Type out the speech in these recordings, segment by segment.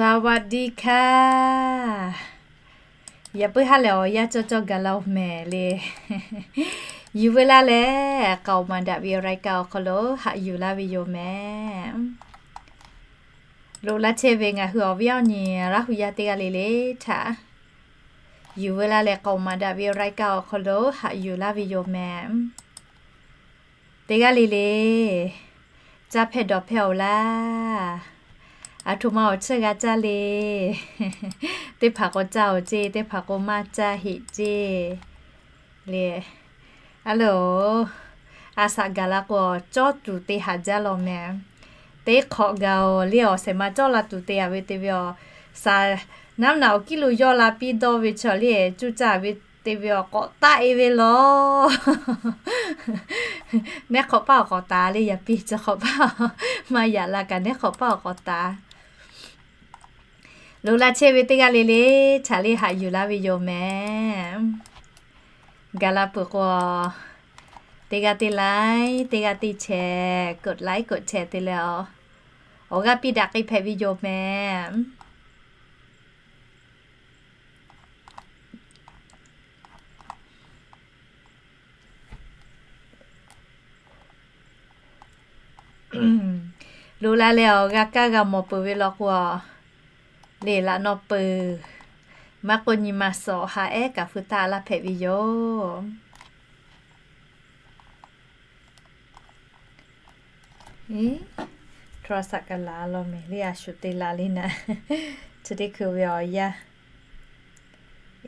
สวัสดีค่ะ Yaꞈ puiˉ haˉ lehˬ awˬ yanˇ cawˇ cawˇ gaˬ la-oˬ mehˍ le. Yuˬ veu laˇ leh, k'aoˍ maˍ daꞈ ve awˬ รายการ awˬ hk'aw lo haꞈ yuˬ laˇ ve yoˬ mehˍ. Loꞈ laˇ chehˇ ve ngaˬ hui awˬ viˉ awˬ nyi Laˇ hu yaˇ teˇ g'aˇ le le htaꞈ yuˬ veu laˇ leh, k'aoˍ maˍ daꞈ ve awˬ รายการ awˬ hk'aw lo haꞈ yuˬ laˇ ve yoˬ mehˍ. Teˇ g'aˇ le le, caˇ hpehˇ dawˬ hpehˇ-oˬ laˇ. Aˬ htoꞈ ma awˬ chiˇ g'a caˇ le. Teˇ hpaˍ k'o caˇ-oˬ ceˇ, teˇ hpaˍ k'o maˇ caˇ heꞈ ceˇ le. A loˬ, a shaꞈ gaˬ la k'o, cawˇ tuˬ te haꞈ jaˇ law mehˍ. Teˇ hk'awꞈ gaˬ-oˬ le, awˬ shehˍ ma cawˇ la tuˬ te-a ve te ve awˬ, shaˍ naˉ naꞈ awˬ kiˉ lo yawˇ la piˇ dawˇ ve chaw le, cuˇ caˇ ve te ve awˬ k'awꞈ taˆ-e ve law. Nehˉ hk'awꞈ paˇ awˬ k'awꞈ taˍ le, yaꞈ piˇ chi hk'awꞈ paˇ maˇ yaꞈ la kaꞈ nehˉ hk'awꞈ paˇ awˬ k'awꞈ taˍ. Loꞈ laˇ chehˇ ve teˇ g'aˇ le le htaꞈ le haꞈ yuˬ laˇ ve yoˬ mehˍ. Gaˬ la peuˬ k'o, teˇ g'aˇ teˇ like, teˇ g'aˇ teˇ share, กดไลค์ กดแชร์ te leh awˬ, awˬ g'aˇ piˇ daꞈ k'ai hpehꞈ ve yoˬ mehˍ. Loꞈ la leh awˬ g'a kaˇ g'a mawˬ peuˬ ve law k'o, le laꞈ naw peuˬ, maˇ k'oˆ nyi ma suhˍ ha ehˉ kaꞈ feu taˆ laˇ hpehꞈ ve yoˬ. โทรศัพท์ kaꞈ laˬ law mehˍ le, a shu te la le naˍ. Chi teˇ hkui ve awˬ yanˇ,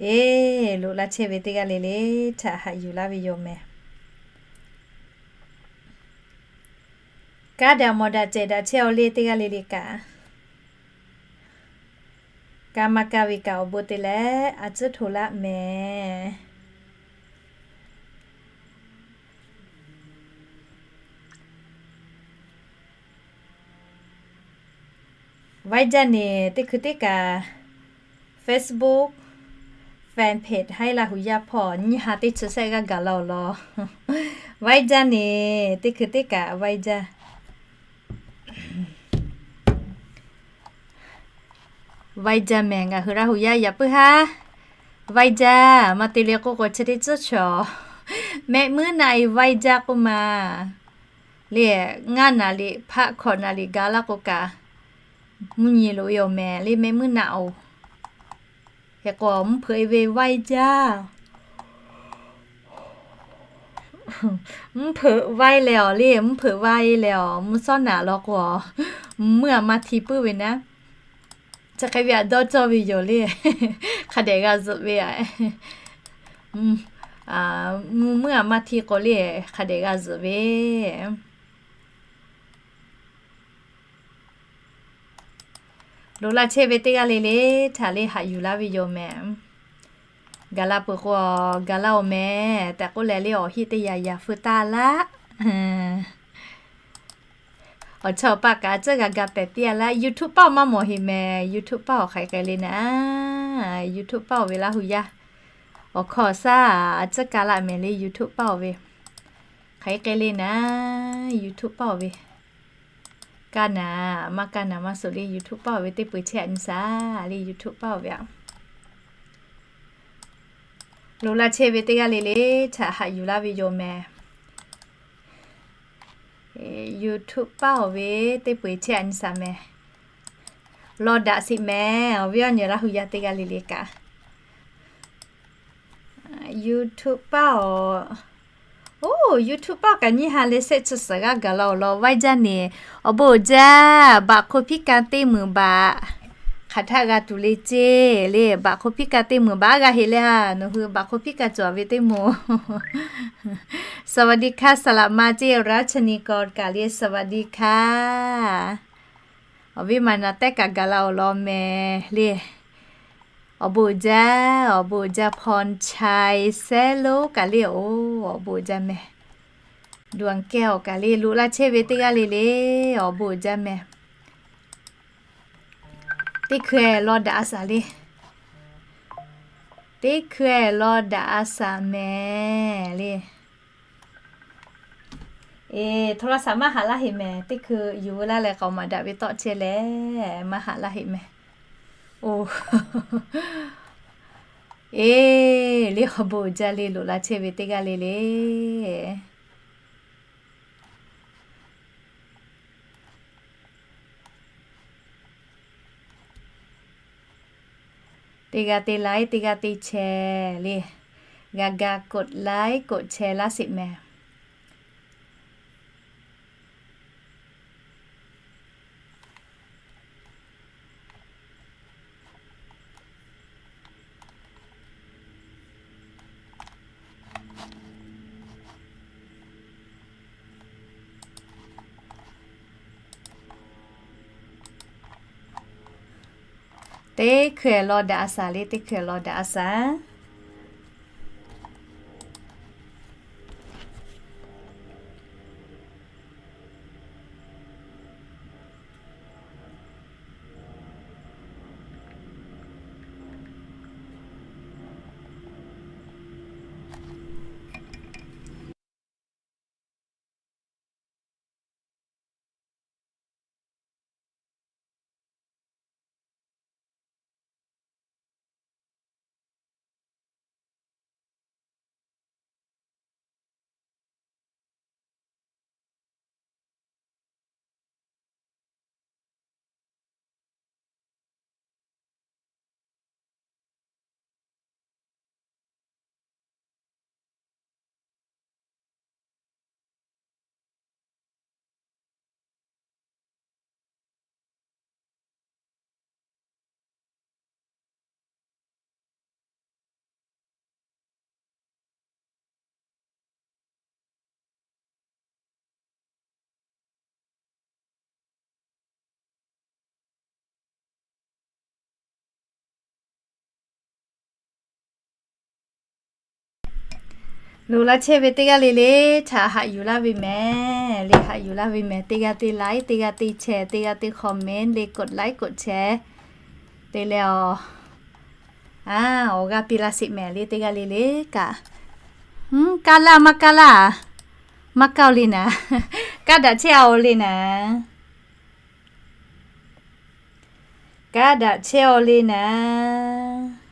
eˬ, loꞈ laˇ chehˇ ve teˇ g'aˇ le le htaꞈ haꞈ yuˬ laˇ ve yoˬ mehˍ. Kaˇ daꞈ mawˬ daꞈ cehˬ daꞈ chehˇ-aw le teˇ g'aˇ le le kaꞈ, kaˇ maˇ kaˇ ve kaꞈ awˬ bon te leh a tcuhˉ hto laˇ mehˍ. Vaiˇ jaˇ neˬ teˇ hkui teˇ kaꞈ Facebook fan page Haiˉ Laˇ hu yaˇ hpawˇ nyiˇ ha teˇ chi shehˆ g'aˇ gaˬ la-oˬ law. Vaiˇ jaˇ neˬ teˇ hkui teˇ kaꞈ vaiˇ jaˇ. Vaiˇ jaˇ mehˍ ngaˬ hui Laˇ hu yaˇ yaꞈ puiˉ haˉ. Vaiˇ jaˇ maˇ te le k'oˆ k'o chi teˇ tcuhˉ chaw, mehˆ muiˉ naˆ-e vaiˇ jaˇ k'oˆ ma. Le, ngaˇ naˍ riˍ hpaˆ hkawꞈ naˍ riˍ gaˬ laˇ k'o kaꞈ, mvuhˇ nyi loꞈ-e-oˬ mehˍ le, mehˆ muiˉ naˆ-oˬ. Hk'e k'o mvuhˇ hpeuꞈ-e ve vaiˇ jaˇ. Mvuhˇ hpeuꞈ vaiˇ leh awˬ le, mvuhˇ hpeuꞈ vaiˇ leh awˬ mvuhˇ shawˉ naꞈ law k'o, mvuhˇ aˬ maˇ hti puiˉ ve naˉ. Chi hk'e ve aꞈ dawˇ cawˇ ve yoˬ le. Hk'a dehꞈ g'a zuhꞈ ve aꞈ. Mvuhˇ aˬ maˇ hti k'o le, hk'a dehꞈ g'a zuhꞈ ve. Loꞈ laˇ chehˇ ve teˇ g'aˇ le le htaꞈ le haꞈ yuˬ laˇ ve yoˬ mehˍ. Gaˬ la peuˬ k'o, gaˬ laˇ-oˬ mehˍ tehꞈ k'oˆ leh le awˬ heˆ teˇ yaꞈ yaꞈ feu taˇ laˇ. Awˬ chawˇ awˬ paˆ kaꞈ a tcuhˉ g'a ga pehˍ piˇ-a laˇ. YouTube paˆ-oˬ maˇ mawˬ heꞈ mehˍ. YouTube paˆ-oˬ hk'aˬ hk'e le naˍ. YouTube paˆ-oˬ ve Laˇ hu yaˇ awˬ hkawˇ awˬ shaˉ a tcuhˉ kaˇ laˇ mehˍ le. YouTube paˆ-oˬ ve hk'aˬ hk'e le naˍ. YouTube paˆ-oˬ ve kaˇ naˍ, maˇ kaˇ naˍ maˇ suhˍ le. YouTube paˆ-oˬ ve teˇ peu-eˬ chehˇ-a nyi shaˍ le. YouTube paˆ-oˬ ve aꞈ loꞈ laˇ chehˇ ve teˇ g'aˇ le le htaꞈ haꞈ yuˬ laˇ ve yoˬ mehˍ. YouTube paˆ-oˬ ve teˇ peu-eˬ chehˇ-a nyi shaˍ mehˍ. Law daꞈ sheˍ mehˍ. Awˬ viˉ awˬ nyi Laˇ hu yaˇ teˇ g'aˇ le le kaꞈ YouTube paˆ-oˬ, oˬ, YouTube paˆ-oˬ kaꞈ nyiˇ ha leh shehˆ chi suhˍ g'aˇ gaˬ la-oˬ law. Vaiˇ jaˇ neˬ, awˬ bon uiˍ jaˇ. Baꞈ hk'oˆ piˉ kaˇ teˇ meunˍ baꞈ hk'aˬ htaˆ g'a tuˬ le ceˇ le. Baꞈ hk'oˆ piˉ kaˇ teˇ meunˍ baꞈ g'a heꞈ leh a, nawˬ hui baꞈ hk'oˆ piˉ kaˇ cawˬ ve teˇ moˍ. สวัสดีค่ะ สลับมา ceˇ รัชนีกร kaꞈ le สวัสดีค่ะ. Awˬ viˉ maˍ naˍ tehˉ kaꞈ gaˬ la-oˬ law mehˍ le. Awˬ bon uiˍ jaˇ, awˬ bon uiˍ jaˇ. พรชัย แซ่โล kaꞈ le, oˬ, awˬ bon uiˍ jaˇ mehˍ. ดวงแก้ว kaꞈ le, loꞈ laˇ chehˇ ve teˇ g'aˇ le le, awˬ bon uiˍ jaˇ mehˍ. Teˇ hkui-eˬ law daꞈ-a shaˍ le. Teˇ hkui-eˬ law daꞈ-a shaˍ mehˍ le. Eˬ, โทรศัพท์ maˇ haꞈ laˇ heꞈ mehˍ. Teˇ hkui yuˬ veu laˇ leh k'aoˍ maˍ daꞈ ve tawˆ chehˇ leh maˇ haꞈ laˇ heꞈ mehˍ. Oˬ, eˬ, le awˬ bon jaˇ le, loꞈ la chehˇ ve teˇ g'aˇ le le. Teˇ g'aˇ te like, teˇ g'aˇ te share le. G'a ga กด like กด share laˇ sheˍ mehˍ. Teˇ hkui law daꞈ a shaˍ le, teˇ hkui law daꞈ a shaˍ. Loꞈ la chehˇ ve teˇ g'aˇ le le, htaꞈ haꞈ yuˬ laˇ ve mehˍ le, haꞈ yuˬ laˇ ve mehˍ. Teˇ g'aˇ te like, teˇ g'aˇ te share, teˇ g'aˇ te comment le, กด like กด share te leh awˬ, a, awˬ g'aˇ piˇ laˇ sheˍ mehˍ le, teˇ g'aˇ le le kaꞈ. Hm, kaˇ laˇ maˇ kaˇ laˇ, maˇ kaˇ-oˬ le naˍ. Kaˇ daꞈ chehˇ-oˬ le naˍ. Kaˇ daꞈ chehˇ-oˬ le naˍ.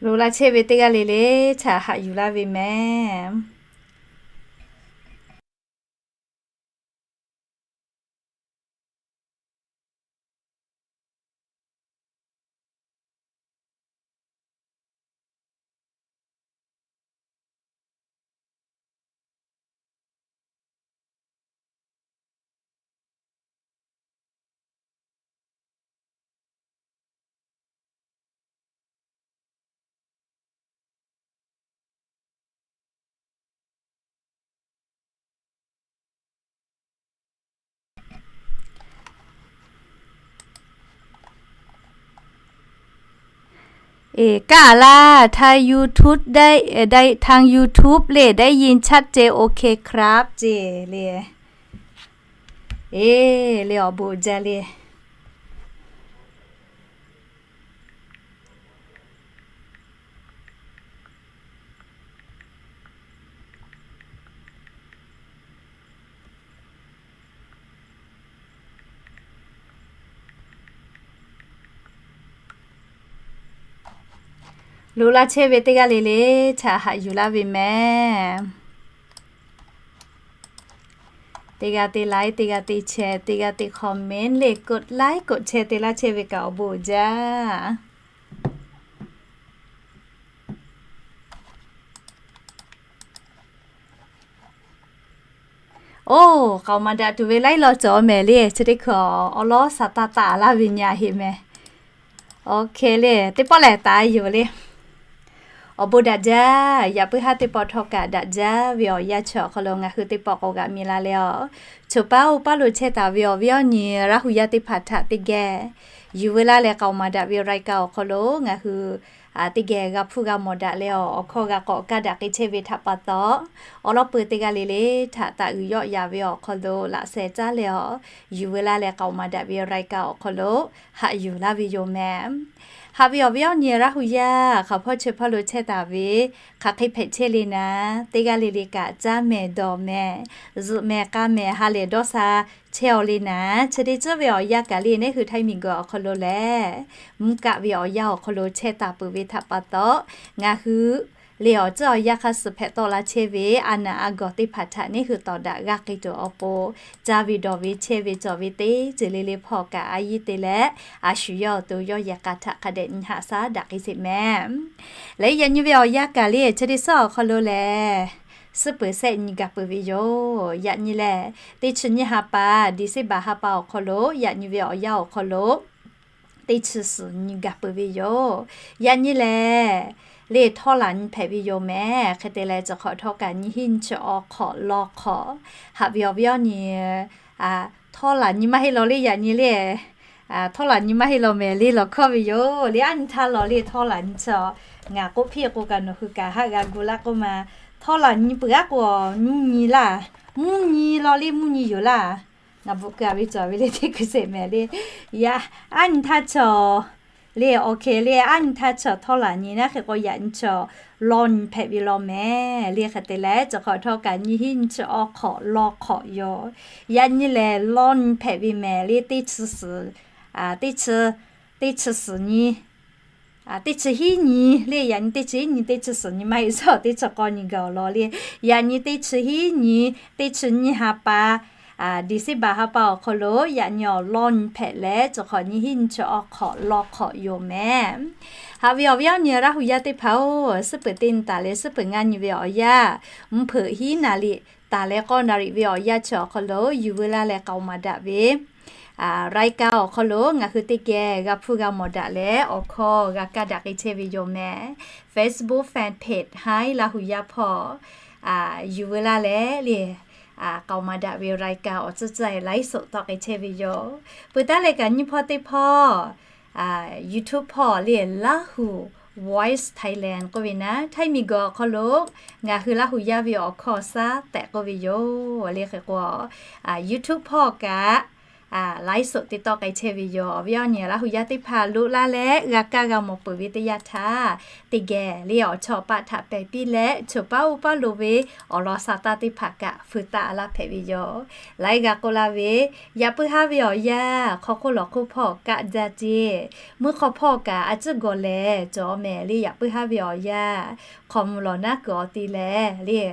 Loꞈ la chehˇ ve teˇ g'aˇ le le, htaꞈ haꞈ yuˬ laˇ ve mehˍ. Eˬ, kaˇ laˇ, ทาง YouTube ได้ เอ่อ ได้ ทาง YouTube เลย ได้ยินชัดเจน โอเคครับ ceˇ le. Eˬ, le awˬ bon jaˇ le. Loꞈ la chehˇ ve teˇ g'aˇ le le, htaꞈ haꞈ yuˬ laˇ ve mehˍ. Teˇ g'aˇ te like, teˇ g'aˇ te share, teˇ g'aˇ te comment le, กด like กด share te laˇ chehˇ ve kaꞈ awˬ bon jaˇ. Oˬ, k'aoˍ maˍ daꞈ tuˬ ve laiˉ law cawˬ mehˍ le. Chi teˇ hkui awˬ lawn sha taˇ taˍ laˇ ve nyi heˆ mehˍ. Oˬ, hk'e le, teˇ pawˆ lehˬ taˍ yoˬ le. Awˬ bon daꞈ jaˇ. Yaꞈ puiˉ haˉ teˇ pawˆ htawˇ kaꞈ daꞈ jaˇ ve awˬ yanˇ chi awˬ hk'aw lo ngaˬ hui teˇ pawˆ k'awꞈ g'aꞈ mi la leh awˬ, choˬ paˉ oˇ paˉ lo chehˇ taˍ ve awˬ viˉ awˬ nyi Laˇ hu yaˇ teˇ hpaˍ htaꞈ teˇ geh yuˬ veu laˇ leh k'aoˍ maˍ daꞈ ve รายการ awˬ hk'aw lo ngaˬ hui teˇ geh g'a hpuˇ g'a mawˬ daꞈ leh awˬ hkawˇ g'a k'awꞈ kaˇ daꞈ k'ai chehˇ ve htaꞈ pa taw, awˬ lawn peuˬ teˇ g'aˇ le le htaꞈ taˍ uiˍ yawˆ yan ve awˬ hk'aw lo laꞈ sheh caˉ leh awˬ, yuˬ veu laˇ leh k'aoˍ maˍ daꞈ ve รายการ awˬ hk'aw lo haꞈ yuˬ laˇ ve yoˬ mehˍ. Haꞈ ve awˬ viˉ awˬ nyi Laˇ hu yaˇ hk'aˬ hpawˇ chi hpawˇ lo chehˇ taˍ ve, hk'aˬ hk'e hpehꞈ chehˇ le naˍ, teˇ g'aˇ le le kaꞈ caˇ mehˍ dawˬ mehˍ, zuhꞈ mehˍ k'a mehˍ ha lehˬ dawˇ sha chehˇ aw le naˍ, chi te tcuhˉ ve awˬ yanˇ kaꞈ le neˇ hui Htaiˇ miˬ guiˬ awˬ hk'aw lo lehˬ, mvuhˇ kaˆ ve awˬ yanˇ awˬ hk'aw lo chehˇ taˍ peuˬ ve htaꞈ pa taw, ngaˬ hui le awˬ tcuhˉ awˬ yanˇ hk'aˇ suh hpehꞈ tawˆ la chehˇ ve a naˍ a gawˬ teˇ hpaˍ htaꞈ neˇ hui tawˍ daꞈ g'aˇ k'ai tuˬ awˬ pon, caˇ ve dawˬ ve chehˇ ve cawˬ ve teˇ ceuˬ le le hpawˇ kaꞈ a yiˇ te leh, a shu yawˇ awˬ to yawˇ yehˬ k'a htaꞈ hk'a dehꞈ nyi haꞈ shaˉ daꞈ k'ai sheˍ mehˍ. Leh yaꞈ nyi ve awˬ yanˇ kaꞈ le chi te suhˉ awˬ hk'aw lo lehˬ, suhˉ peuˬ shehˆ nyi gaˬ peuˬ ve yoˬ. Yaꞈ nyi lehˬ, teˇ chi nyiˇ ha pa, December ha pa awˬ hk'aw lo yaꞈ nyi ve awˬ yanˇ awˬ hk'aw lo teˇ chi suhˍ nyi gaˬ peuˬ ve yoˬ. Yaꞈ nyi lehˬ, le htawˇ laˬ nyi hpehꞈ ve yoˬ mehˍ. Hk'e te leh, chi hk'awꞈ htawˇ kaꞈ nyiˇ hinˉ nyiˇ chi awˬ hk'awꞈ law hk'awꞈ, haꞈ ve awˬ viˉ awˬ nyi, htawˇ laˬ nyi maˇ heˆ law le yaꞈ nyi le, htawˇ laˬ nyi maˇ heˆ law mehˍ le lawˬ hkawˇ ve yoˬ. Le aˉ nyi htaˇ law le htawˇ laˬ nyi chi, ngaˬ k'oˆ piˇ k'o kaꞈ nawˬ hui kaꞈ haˆ g'a gu laˇ k'oˆ ma. Htawˇ laˬ nyi peuˬ aˉ k'o, mvuhˇ nyi laˇ, mvuhˇ nyi law le mvuhˇ nyi yoˬ laˇ. Ngaˬ bvuhꞈ keu a ve cawˬ ve le teˇ hkui sheˍ mehˍ le. Yaꞈ, aˉ nyi htaˇ chi le awˬ hkeh le aˉ nyi htaˇ chi htawˇ laˬ nyi naˉ hk'e k'o yaꞈ nyi chi law nyi hpehꞈ ve law mehˍ le. Hk'e te leh, chi hk'awꞈ htawˇ kaꞈ nyiˇ hinˉ nyiˇ chi awˬ hk'awꞈ law hk'awꞈ yoˬ. Yaꞈ nyi lehˬ law nyi hpehꞈ ve mehˍ le teˇ chi suhˍ, teˇ chi, teˇ chi suhˍ nyi teˇ chi hiˉ nyi le yaꞈ nyi teˇ chi hiˉ nyi teˇ chi suhˍ nyi maˇ heˆ suhˉ teˇ chi k'awˇ nyi gaˬ awˬ lawn le. Yaꞈ nyi teˇ chi hiˉ nyi teˇ chi nyiˇ ha pa, December ha pa awˬ hk'aw lo yaꞈ nyi awˬ lawn nyi hpehꞈ leh, chi hk'awꞈ nyiˇ hinˉ nyi chi awˬ hk'awꞈ law hk'awꞈ yoˬ mehˍ. Haꞈ ve awˬ viˉ awˬ nyi Laˇ hu yaˇ teˇ hpaˍ-oˬ, suhˉ peuˬ teˇ nyi taˍ leh suhˉ peuˬ ngaˇ nyi ve awˬ yanˇ, mvuhˇ hpeuꞈ hiˉ naˍ riˍ taˍ leh k'awˇ naˍ riˍ ve awˬ yanˇ chi awˬ hk'aw lo yuˬ veu laˇ leh k'aoˍ maˍ daꞈ ve รายการ awˬ hk'aw lo ngaˬ hui teˇ geh g'a hpuˇ g'a mawˬ daꞈ leh awˬ hkawˇ g'a kaˇ daꞈ k'ai chehˇ ve yoˬ mehˍ. Facebook fan page Htaiˇ Laˇ hu yaˇ hpawˇ yuˬ veu laˇ leh le k'aoˍ maˍ daꞈ ve รายการ awˬ tcuhˇ tcuhˇ ไลฟ์สด tawˆ k'ai chehˇ ve yoˬ. Peuˬ taˉ leh kaꞈ nyiˇ hpawˇ teˇ hpawˇ YouTube hpawˇ le Lahu Voice Thailand k'oˆ ve naˉ, Htaiˇ miˬ guiˬ awˬ hk'aw lo ngaˬ hui Laˇ hu yaˇ ve awˬ hkawˇ shaˉ tehꞈ k'oˆ ve yoˬ. Le hk'e k'o, YouTube hpawˇ kaꞈ ไลฟ์สด te tawˆ k'ai chehˇ ve yoˬ. Awˬ viˉ awˬ nyi Laˇ hu yaˇ teˇ hpaˍ loꞈ laˇ leh g'a kaˇ g'a mawˬ peuˬ ve teˇ yanˇ htaˇ, teˇ geh le awˬ chawˇ paˆ htaꞈ pehˬ piˇ leh, choˬ paˉ oˇ paˉ lo ve awˬ lawn sa taˇ teˇ hpaˍ kaꞈ feu taˆ laˇ hpehꞈ ve yoˬ. Laiˉ g'a k'oˆ laˇ ve, yaꞈ puiˉ haˉ ve awˬ yanˇ hk'aw hk'oˆ lawˬ hk'oˆ hpawˇ kaˆ jaˇ ceˇ. Meuˇ hk'aw hpawˇ kaꞈ a ciˉ gawˬ lehˬ cawˬ mehˍ le. Yaꞈ puiˉ haˉ ve awˬ yanˇ hk'aw mvuh lawˬ naˉ kuiˬ awˬ ti lehˬ le,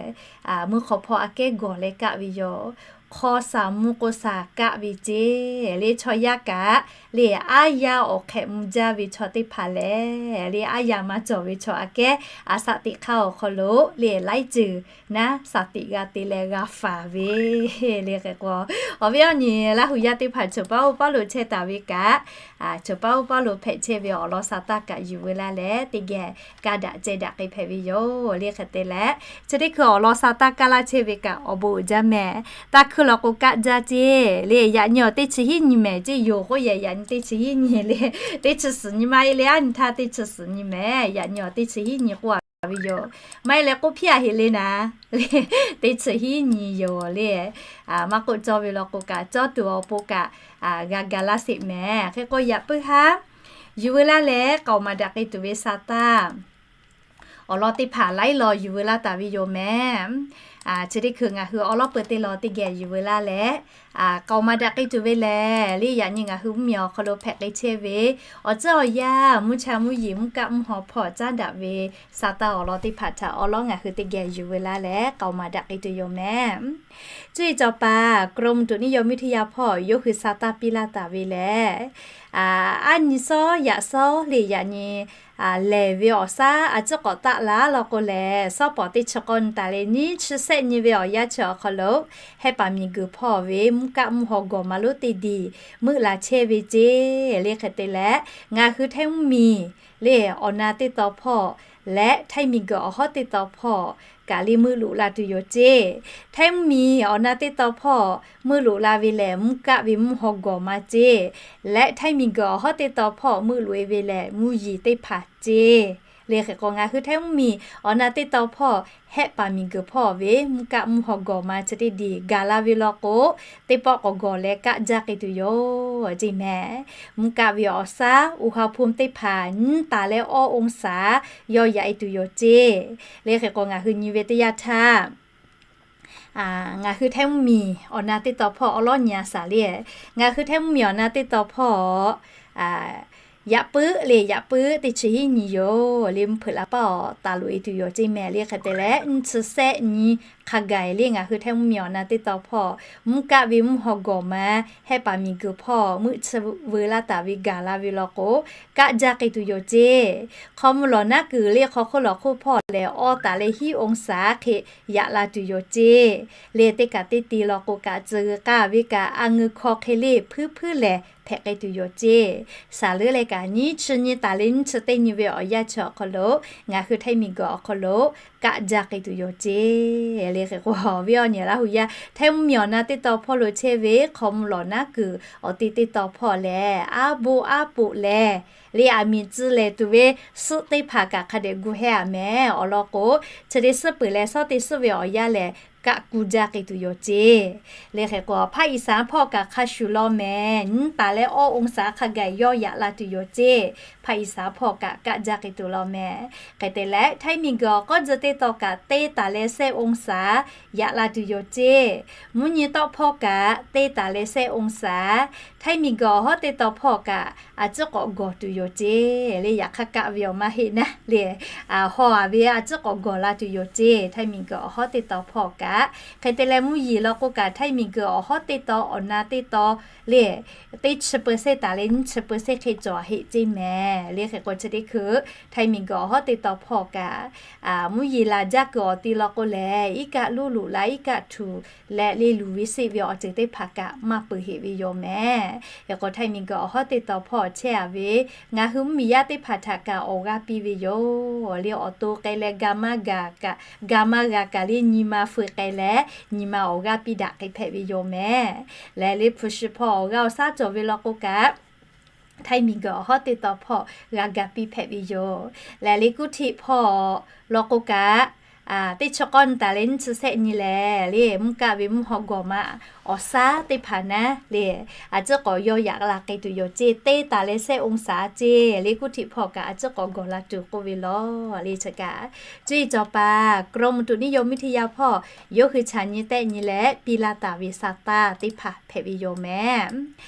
meuˇ hk'aw hpawˇ aꞈ kehˉ gawˬ leh kaˆ ve yoˬ. Hk'aw shaˍ mvuh k'o shaˍ kaˆ ve ceˇ. Le chaw yaˇ kaꞈ le aˉ yaˇ awˬ hk'ehꞈ mvuh jaˇ ve chaw teˇ hpaˍ lehˬ le, aˉ yaˇ maˇ cawˬ ve chaw aꞈ kehˉ a shaꞈ teꞈ hk'aˇ awˬ hk'aw lo le laiˉ ceuˬ naˉ shaˍ tiꞈ g'a te leh g'a faˍ ve le hk'e k'o, awˬ viˉ awˬ nyi Laˇ hu yaˇ teˇ hpaˍ choˬ paˉ oˇ paˉ lo chehˇ taˍ ve kaꞈ, choˬ paˉ oˇ paˉ lo hpehꞈ chehˇ ve awˬ lawn sa taˇ kaꞈ yuˬ veu laˇ leh teˇ geh kaˇ daꞈ ceh daꞈ k'ai hpehꞈ ve yoˬ. Le hk'e te leh, chi teˇ hkui awˬ lawn sa taˇ kaˇ laˇ chehˇ ve kaꞈ awˬ bon uiˍ jaˇ mehˍ. Taˇ hkuiˇ lawˬ k'o kaˆ jaˇ ceˇ. Le yaꞈ nyi awˬ teˇ chi hiˉ nyi mehˍ ceˇ yoˬ k'oˆ yehˬ, yaꞈ nyi teˇ chi hiˉ nyi le, teˇ chi suhˍ nyi maˇ heˆ le, aˉ nyi htaˇ teˇ chi suhˍ nyi mehˍ. Yaꞈ nyi awˬ teˇ chi hiˉ nyi k'oˆ a ve yoˬ. Maˇ heˆ leh k'oˆ hpiˇ a heꞈ le naˍ le, teˇ chi hiˉ nyi yoˬ le. Maˇ k'oˆ cawˇ ve lawˬ k'o kaꞈ cawˇ tuˬ awˬ pon kaꞈ g'a ga laˇ sheˍ mehˍ. Hk'e k'o yaꞈ puiˉ haˉ yuˬ veu laˇ leh k'aoˍ maˍ daꞈ k'ai tuˬ ve sa taˇ awˬ lawn teˇ hpaˍ laiˉ law yuˬ veu laˇ taˍ ve yoˬ mehˍ. Chi teˇ hkui ngaˬ hui awˬ lawn peuˬ teˇ lawn teˇ geh yuˬ veu laˇ leh k'aoˍ maˍ daꞈ k'ai tuˬ ve lehˬ le, yaꞈ nyi ngaˬ hui mvuhˇ miˬ awˬ hk'aw lo hpehꞈ k'ai chehˇ ve awˬ tcuhˉ awˬ yanˇ mvuhˇ cha mvuhˇ yeˬ mvuhˇ kaˆ mvuhˇ haw hpawˇ caˉ daꞈ ve sa taˇ awˬ lawn teˇ hpaˍ htaꞈ awˬ lawn ngaˬ hui teˇ geh yuˬ veu laˇ leh k'aoˍ maˍ daꞈ k'ai tuˬ yoˬ mehˍ. Cuˇ yiˍ cawˬ paˍ กรมอุตุนิยมวิทยา hpawˇ yawˇ hui sa taˇ piˇ laˇ taˍ ve lehˬ, aˉ nyi shawˉ yaꞈ shawˉ le yaꞈ nyi lehˬ ve awˬ shaˉ a ciˉ k'awꞈ taˆ la law k'o lehˬ, shawˉ pawˍ teˇ chi k'awˇ nyi taˍ leh nyiˇ chi shehˆ nyi ve awˬ yanˇ chi awˬ hk'aw lo Hehˉ paˍ miˬ guiˬ hpawˇ ve mvuhˇ kaˆ mvuhˇ haw gawˬ maˍ lonˉ teˇ diˬ meuˆ la chehˇ ve ceˇ. Le hk'e te leh, ngaˬ hui Htaiˇ mvuhˇ miˬ le awˬ na teˇ taw hpawˇ leh htaiˇ miˬguiˬ awˬ hawˉ teˇ taw hpawˇ kaꞈ le meuˆ loꞈ la tuˬ yoˬ ceˇ. Htaiˇ mvuhˇmiˬ awˬ na teˇ taw hpawˇ meuˆ loꞈ la ve lehˬ, mvuhˇ kaˆ ve mvuhˇ haw gawˬ ma ceˇ. Leh htaiˇ miˬguiˬ awˬ hawˉ teˇ taw hpawˇ meuˆ loꞈ e ve lehˬ, mvuhˇ yeˬ teˇ hpaˍ ceˇ. Le hk'e k'o, ngaˬ hui htaiˇ mvuhˇmiˬ awˬ na teˇ taw hpawˇ hehˆ paˍ miˬguiˬ hpawˇ ve mvuhˇ kaˆ mvuhˇ haw gawˬ ma chi teˇ diˬ gaˬ la ve law k'o, teˇ pawˆ k'awꞈ gawˬ leh kaˆ jaˇ k'ai tuˬ yoˬ ceˇ mehˍ. Mvuhˇ kaˆ ve awˬ shaˉ อุณหภูมิ teˇ hpaˍ nyiˇ taˍ leh awˇ องศา yawˇ yaꞈ e tuˬ yoˬ ceˇ. Le hk'e k'o, ngaˬ hui nyi ve teˇ yanˇ htaˇ, ngaˬ hui htaiˇ mvuhˇmiˬ awˬ na teˇ taw hpawˇ awˉ lawˉ nyi a shaˍ le. Ngaˬ hui htaiˇ mvuhˇmiˬ awˬ na teˇ taw hpawˇ yaꞈ puiˉ le, yaꞈ puiˉ teˇ chi hiˉ nyi yoˬ le, mvuhˇ hpeuꞈ la paˇ awˬ taˍ loꞈ e tuˬ yoˬ ceˇ mehˍ. Le hk'e te leh nyiˇ chi sehˆ nyi hk'a gaˬ le, ngaˬ hui htaiˇ mvuhˇmiˬ awˬ na teˇ taw hpawˇ mvuhˇ kaˆ ve mvuhˇ haw gawˬ ma hehˆ paˍ miˬguiˬ hpawˇ meuˆ chi veu laˇ taˍ ve gaˬ la ve law k'o, kaˆ jaˇ k'ai tuˬ yoˬ ceˇ. Hk'aw mvuh lawˬ naˉ kuiˬ le hk'aw hk'oˆ lawˬ hk'oˆ hpawˇ lehˬ, awˇ taˍ leh hiˉ องศา hk'e yaꞈ la tuˬ yoˬ ceˇ. Le teˇ kaꞈ teˇ te law k'o kaꞈ, tcuh g'uiˬ k'aˇ ve kaꞈ a ngeu hkaw hk'e le hpuiˉ hpuiˉ lehˬ hpehꞈ k'ai tuˬ yoˬ ceˇ. Shaˍ leuˉ leh kaꞈ nyiˇ chi nyi taˍ leh nyiˇ chi teˇ nyi ve awˬ yanˇ chi awˬ hk'aw lo ngaˬ hui htaiˇ miˬguiˬ awˬ hk'aw lo kaˆ jaˇ k'ai tuˬ yoˬ ceˇ. Le hk'e k'o, awˬ viˉ awˬ nyi Laˇ hu yaˇ htaiˇ mvuhˇmiˬ awˬ na teˇ taw hpawˇ lo chehˇ ve hk'aw mvuh lawˬ naˉ kuiˬ awˬ te teˇ taw hpawˇ lehˬ, aˉ boˆ aˉ poꞈ lehˬ, le aˬ miˍ tcuh lehˬ tuˬ ve suhˆ teˇ hpaˍ kaꞈ hk'a dehꞈ gu hehˇ a mehˍ. Awˬ lawn k'o, chi teˇ suhˆ peuˬ leh shawˉ teˇ suhˆ ve awˬ yanˇ lehˬ, kaˆ gu jaˇ k'ai tuˬ yoˬ ceˇ. Le hk'e k'o, ภาคอีสาน hpawˇ kaꞈ hk'a shuˍ law mehˍ, nyiˇ taˍ leh awˇ องศา hk'a gaˬ yawˇ yaꞈ la tuˬ yoˬ ceˇ. ภาคอีสาน hpawˇ kaꞈ kaˆ jaˇ k'ai tuˬ law mehˍ. Hk'e te leh htaiˇ miˬguiˬ awˬ k'awˇ tcuh teˇ taw kaꞈ teˇ taˍ leh shehˆ องศา yaꞈ la tuˬ yoˬ ceˇ. Mvuhˇ nyi tawˆ hpawˇ kaꞈ teˇ taˍ leh shehˆ องศา, htaiˇ miˬguiˬ awˬ hawˉ teˇ taw hpawˇ kaꞈ a ciˉ k'awꞈ gawˬ tuˬ yoˬ ceˇ. Le yaꞈ hk'aˇ kaˆ ve awˬ maˇ heˆ naˉ le, haw a ve a ciˉ k'awꞈ gawˬ la tuˬ yoˬ ceˇ. Htaiˇ miˬguiˬ awˬ hawˉ teˇ taw hpawˇ kaꞈ, hk'e te leh mvuhˇ yeˬ law k'o kaꞈ htaiˇ miˬguiˬ awˬ hawˉ teˇ taw awˬ na teˇ taw le teˇ chi peuˬ sehˆ taˍ leh nyiˇ chi peuˬ sehˆ hk'e cawˬ heˆ ceˇ mehˍ. Le hk'e k'o, chi teˇ hkui htaiˇ miˬguiˬ awˬ hawˉ teˇ taw hpawˇ kaꞈ mvuhˇ yeˬ laˬ jaˇ kuiˬ awˬ te law k'o lehˬ, iˉ kaˆ luˇ loꞈ la, iˉ kaˆ htuꞈ leh le luˬ ve seˆ ve awˬ ceuˬ teˇ hpaˍ kaꞈ maˇ peuˬ heˆ ve yoˬ mehˍ. Hk'e k'o, htaiˇ miˬguiˬ awˬ hawˉ teˇ taw hpawˇ chehˇ a ve ngaˬ hui mvuhˇmiˬ yaˇ teˇ hpaˍ htaꞈ kaꞈ awˬ g'aˇ piˇ ve yoˬ. Le awˬ to k'ai leh ga maˇ g'a kaꞈ, ga maˇ g'a kaꞈ le nyi ma feu k'ai leh nyi ma awˬ g'aˇ piˇ daꞈ k'ai hpehꞈ ve yoˬ mehˍ. Lehˬ le hpu shi hpawˇ awˬ g'aˇ awˬ shaˉ cawˬ ve law k'o kaꞈ, htaiˇ miˬguiˬ awˬ hawˉ teˇ taw hpawˇ g'a ga piˇ hpehꞈ ve yoˬ. Lehˬ le กรุงเทพ hpawˇ law k'o kaꞈ, teˇ chi k'awˇ nyi taˍ leh nyiˇ chi sehˆ nyi lehˬ le mvuhˇ kaˆ ve mvuhˇ haw gawˬ ma awˬ shaˉ teˇ hpaˍ naˉ le a ciˉ k'awꞈ yawˇ yaꞈ la k'ai tuˬ yoˬ ceˇ. Teˇ taˍ leh shehˆ องศา ceˇ. Le กรุงเทพ hpawˇ kaꞈ a ciˉ k'awꞈ gawˬ la tuˬ k'oˆ ve lawˬ le chi kaꞈ, cuˇ yiˍ cawˬ paˍ กรมอุตุนิยมวิทยา hpawˇ yawˇ hui chaꞈ nyi tehˆ nyi leh piˇ laˇ taˍ ve sa taˇ teˇ hpaˍ hpehꞈ ve yoˬ mehˍ.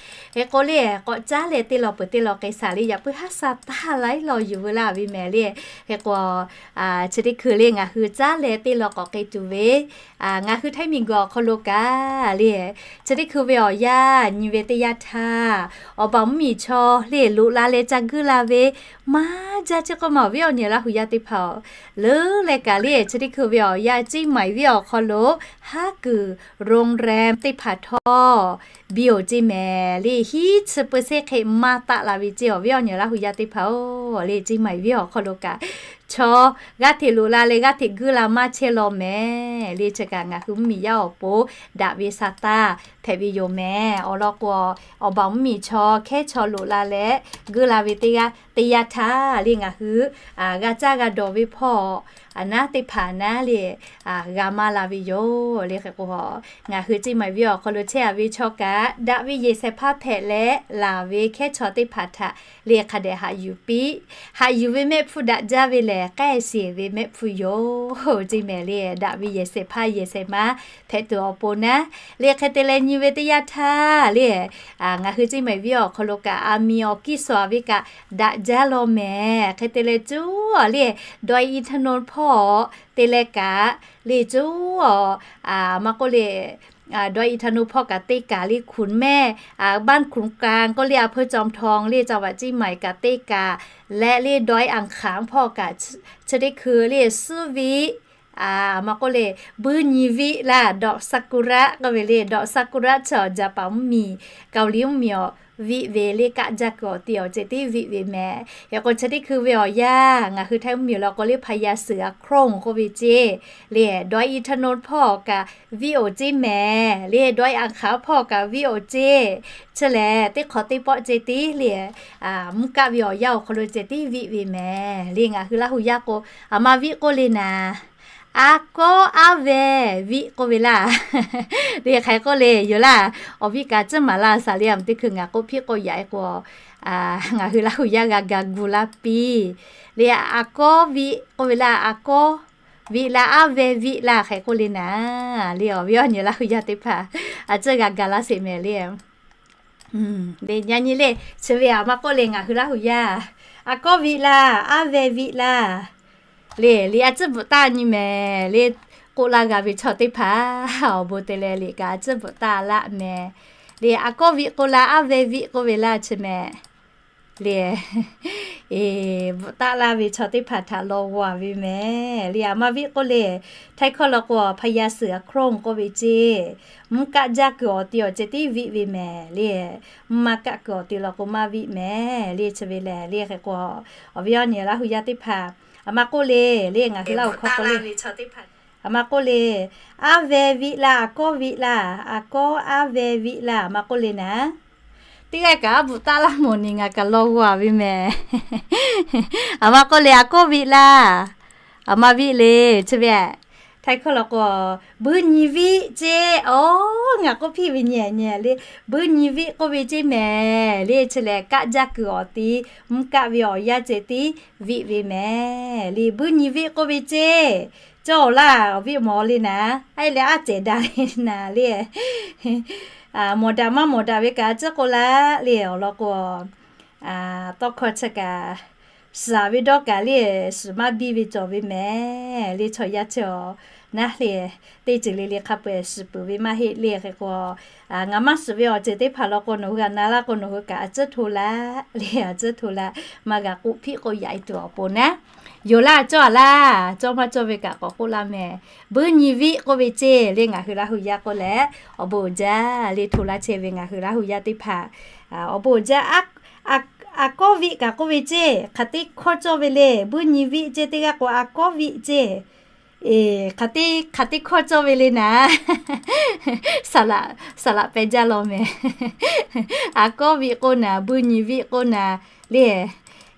Hk'e k'o le, k'awꞈ caˉ leh teˇ law peuˬ teˇ law k'ai shaˍ le, yaꞈ puiˉ haˉ sa taˇ laiˉ law yuˬ veu laˇ ve mehˍ le. Hk'e k'o, chi teˇ hkui le ngaˬ hui caˉ leh teˇ law k'awꞈ k'ai tuˬ ve, ngaˬ hui htaiˇ miˬguiˬ awˬ hk'aw lo kaꞈ le, chi teˇ hkui ve awˬ yanˇ nyi ve teˇ yanˇ htaˇ, awˬ baˬ mvuhˇmiˬ chaw le loꞈ la leh ca guiˇ la ve maˇ jaˇ ceˇ k'oˆ ma awˬ viˉ awˬ nyi Laˇ hu yaˇ teˇ hpaˍ-oˬ, leuˉ leh kaꞈ le chi teˇ hkui ve awˬ yanˇ Ceˇ maiˍ viˉ awˬ hk'aw lo haˉ kuiˬ โรงแรม teˇ hpaˍ htawˇ biˇ oˬ ceˇ mehˍ le hiˉ chi peuˬ sehˆ hk'e maˇ taˆ la ve ceˇ awˬ viˉ awˬ nyi Laˇ hu yaˇ teˇ hpaˍ-oˬ. Le Ceˇ maiˍ viˉ awˬ hk'aw lo kaꞈ chaw g'aˇ hteꞈ loꞈ la leh g'aˇ hteꞈ guiˇ la maˇ chehˇ law mehˍ. Le chi kaꞈ ngaˬ hui mvuhˇmiˬ yaˇ awˬ pon daꞈ ve sa taˇ hpehꞈ ve yoˬ mehˍ. Awˬ lawn k'o, awˬ baˬ mvuhˇmiˬ chaw hkehˉ chaw loꞈ la leh guiˇ la ve teˇ g'aˇ teˇ yanˇ htaˇ le ngaˬ hui g'a caˇ g'a dawˬ ve hpawˇ naˉ teˇ hpaˍ naˉ le g'a maˇ la ve yoˬ. Le hk'e k'o, ngaˬ hui Ceˇ maiˍ viˉ awˬ hk'aw lo chehˇ a ve chaw kaꞈ daꞈ ve yehˬ shehˍ hpaˇ hpehꞈ leh laˬ ve hkehˉ chaw teˇ hpaˍ htaꞈ le hk'a dehꞈ haꞈ yuˬ piˇ. Haꞈ yuˬ ve mehˆ hpfuhˇ daꞈ jaˇ ve lehˬ, k'ehˆ sheˍ ve mehˆ hpfuhˇ yoˬ ceˇ mehˍ le. Daꞈ ve yehˬ shehˍ hpaˇ yehˬ shehˍ ma hpehꞈ tuˬ awˬ pon naˉ le hk'e te leh nyi ve teˇ yanˇ htaˇ le ngaˬ hui Ceˇ maiˍ viˉ awˬ hk'aw lo kaꞈ aˬ miˍ awˬ kiˇ suhˍ ve kaꞈ daꞈ jaˇ law mehˍ. Hk'e te leh cuˉ le ดอยอินทนนท์ hpawˇ te leh kaꞈ le cuˉ a maˇ k'oˆ le ดอยอินทนนท์ hpawˇ kaꞈ teˇ kaˬ le ขุนแม่ บ้านขุนกลาง k'oˆ le อำเภอจอมทอง le จังหวัดเชียงใหม่ kaꞈ teˇ kaˬ leh le ดอยอ่างขาง hpawˇ kaꞈ chi teˇ hkui le suhˉ viˆ maˇ k'oˆ le buiˇ nyi viˆ laˇ ดอกซากุระ k'oˆ ve le ดอกซากุระ chi awˬ Jaˍpaˍ mvuhˇmiˬ, Kaoˍliˍ mvuhˇmiˬ awˬ viˆ ve le, kaˆ jaˇ kuiˬ awˬ ti awˬ ceh tiˉ viˆ ve mehˍ. Hk'e k'o chi teˇ hkui ve awˬ yanˇ ngaˬ hui Htaiˇ mvuhˇ miˬ awˬ lawn k'o le พญาเสือโคร่ง k'oˆ ve ceˇ le, dawˇ internet hpawˇ kaꞈ viˆ awˬ ceˇ mehˍ le, dawˇ a hk'aˬ hpawˇ kaꞈ viˆ awˬ ceˇ. Chi lehˬ teˇ hk'awꞈ teˇ pawˆ ceh tiˉ le, mvuhˇ kaˆ ve awˬ yanˇ awˬ hk'aw lo ceh tiˉ viˆ ve mehˍ le. Ngaˬ hui Laˇ hu yaˇ k'o, aˬ ma viˆ k'oˆ le naˍ, aˉ kawˉ aˉ veh viˆ k'oˆ ve laˇ. Le hk'aˬ hk'e k'oˆ le yoˬ laˇ. Awˬ viˉ kaꞈ tcuhˉ maˍ laˇ shaˍ le, aˬ ma teˇ hkui ngaˬ k'oˆ hpiˆ k'oˆ yaꞈ e k'o, ngaˬ hui Laˇ hu yaˇ g'a ga gu laˇ piˇ. Le aˉ kawˉ viˆ k'oˆ ve laˇ, aˉ kawˉ viˆ laˇ, aˉ veh viˆ laˇ hk'aˬ hk'e k'oˆ le naˍ. Le awˬ viˉ awˬ nyi Laˇ hu yaˇ teˇ hpaˍ a tcuhˉ g'a ga laˇ sheˍ mehˍ le. Le yaꞈ nyi le chi ve aˬ ma k'oˆ le ngaˬ hui Laˇ hu yaˇ, aˉ kawˉ viˆ laˇ, aˉ veh viˆ laˇ. Le le a tcuhˉ bvuhꞈ taˇ nyi mehˍ le. K'oˆ laˇ g'a ve chaw teˇ hpaˍ awˬ bon te leh liꞈ kaꞈ a tcuhˉ bvuhꞈ taˇ laˆ mehˍ. Le aˉ kawˉ viˆ k'oˆ laˇ, aˉ veh viˆ k'oˆ ve laˇ chi mehˍ. Le bvuhꞈ taˆ laˇ ve chaw teˇ hpaˍ htaꞈ law g'a ve mehˍ le. Aˬ ma viˆ k'oˆ le, Htaiˇ hkawˇ law k'o พญาเสือโคร่ง k'oˆ ve ceˇ. Mvuhˇ kaˆ jaˇ kuiˬ awˬ ti awˬ ceh tiˉ viˆ ve mehˍ le. Mvuhˇ ma kaˆ kuiˬ awˬ ti law k'o maˇ viˆ mehˍ le. Chi ve lehˬ le hk'e k'o, awˬ viˉ awˬ nyi Laˇ hu yaˇ teˇ hpaˍ, aˬ ma k'oˆ le, le ngaˬ hui Laˇ hu hkawˇ k'oˆ le, aˬ ma k'oˆ le, aˉ veh viˆ laˇ, aˉ kawˉ viˆ laˇ, aˉ kawˉ aˉ veh viˆ laˇ, aˬ ma k'oˆ le naˍ. Teˇ g'aˇ kaꞈ aˉ bvuhꞈ taˆ laˇ mawˬ ni ngaˬ kaꞈ law g'a ve mehˍ. Aˬ ma k'oˆ le, aˉ kawˉ viˆ laˇ. Aˬ ma viˆ le, chi ve Htaiˇ hkawˇ law k'o, buiˇ nyi viˆ ceˇ. Aˬ, ngaˬ k'oˆ hpiˇ ve nyi nyi le, buiˇ nyi viˆ k'oˆ ve ceˇ mehˍ le. Chi lehˬ kaˆ jaˇ kuiˬ awˬ ti, mvuhˇ kaˆ ve awˬ yanˇ ceh tiˉ viˆ ve mehˍ le. Buiˇ nyi viˆ k'oˆ ve ceˇ. Cawˇ laˇ, awˬ viˉ mawˬ le naˍ, a e leh aˉ cehˬ daꞈ le naˍ le. Mawˬ daꞈ maˇ mawˬ daꞈ ve kaꞈ a tcuhˉ k'oˆ laˇ le. Awˬ lawn k'o, tawˇ hkawˇ chi kaꞈ, suhˍ ve dawˇ kaꞈ le, suhˍ maˇ biˇ ve cawˬ ve mehˍ le. Chaw yaˇ chi awˬ naˉ le, teˇ ceuˬ le le hk'a peu-eˬ suhˍ peuˬ ve maˇ heˆ le. Hk'e k'o, ngaˬ maˇ suhˍ ve awˬ ceuˬ teˇ hpaˍ law k'o nawˬ hui g'a na laˇ k'o nawˬ hui kaꞈ a tcuhˉ hto laˇ le, a tcuhˉ hto laˇ. Maˇ g'a k'oˆ hpiˆ k'oˆ yaꞈ e tuˬ awˬ pon naˉ, yoˬ laˇ cawˇ a laˇ, cawˇ maˇ cawˇ ve kaꞈ k'awꞈ k'oˆ laˇ mehˍ. Buiˇ nyi viˆ k'oˆ ve ceˇ le ngaˬ hui Laˇ hu yaˇ k'oˆ leh, awˬ bon uiˍ jaˇ le hto laˇ chehˇ ve ngaˬ hui Laˇ hu yaˇ teˇ hpaˍ. Awˬ bon uiˍ jaˇ. Aˉ kawˉ viˆ kaꞈ k'oˆ ve ceˇ, hk'aˬ teˇ hkawˇ cawˇ ve le. Buiˇ nyi viˆ ceˇ teˇ g'aˇ k'o aˉ kawˉ viˆ ceˇ. Eˬ, hk'aˬ teˇ hkawˇ cawˇ ve le naˍ. Saˍ laꞈ peh jaˇ law mehˍ. Aˉ kawˉ viˆ k'oˆ naˍ, buiˇ nyi viˆ k'oˆ naˍ le.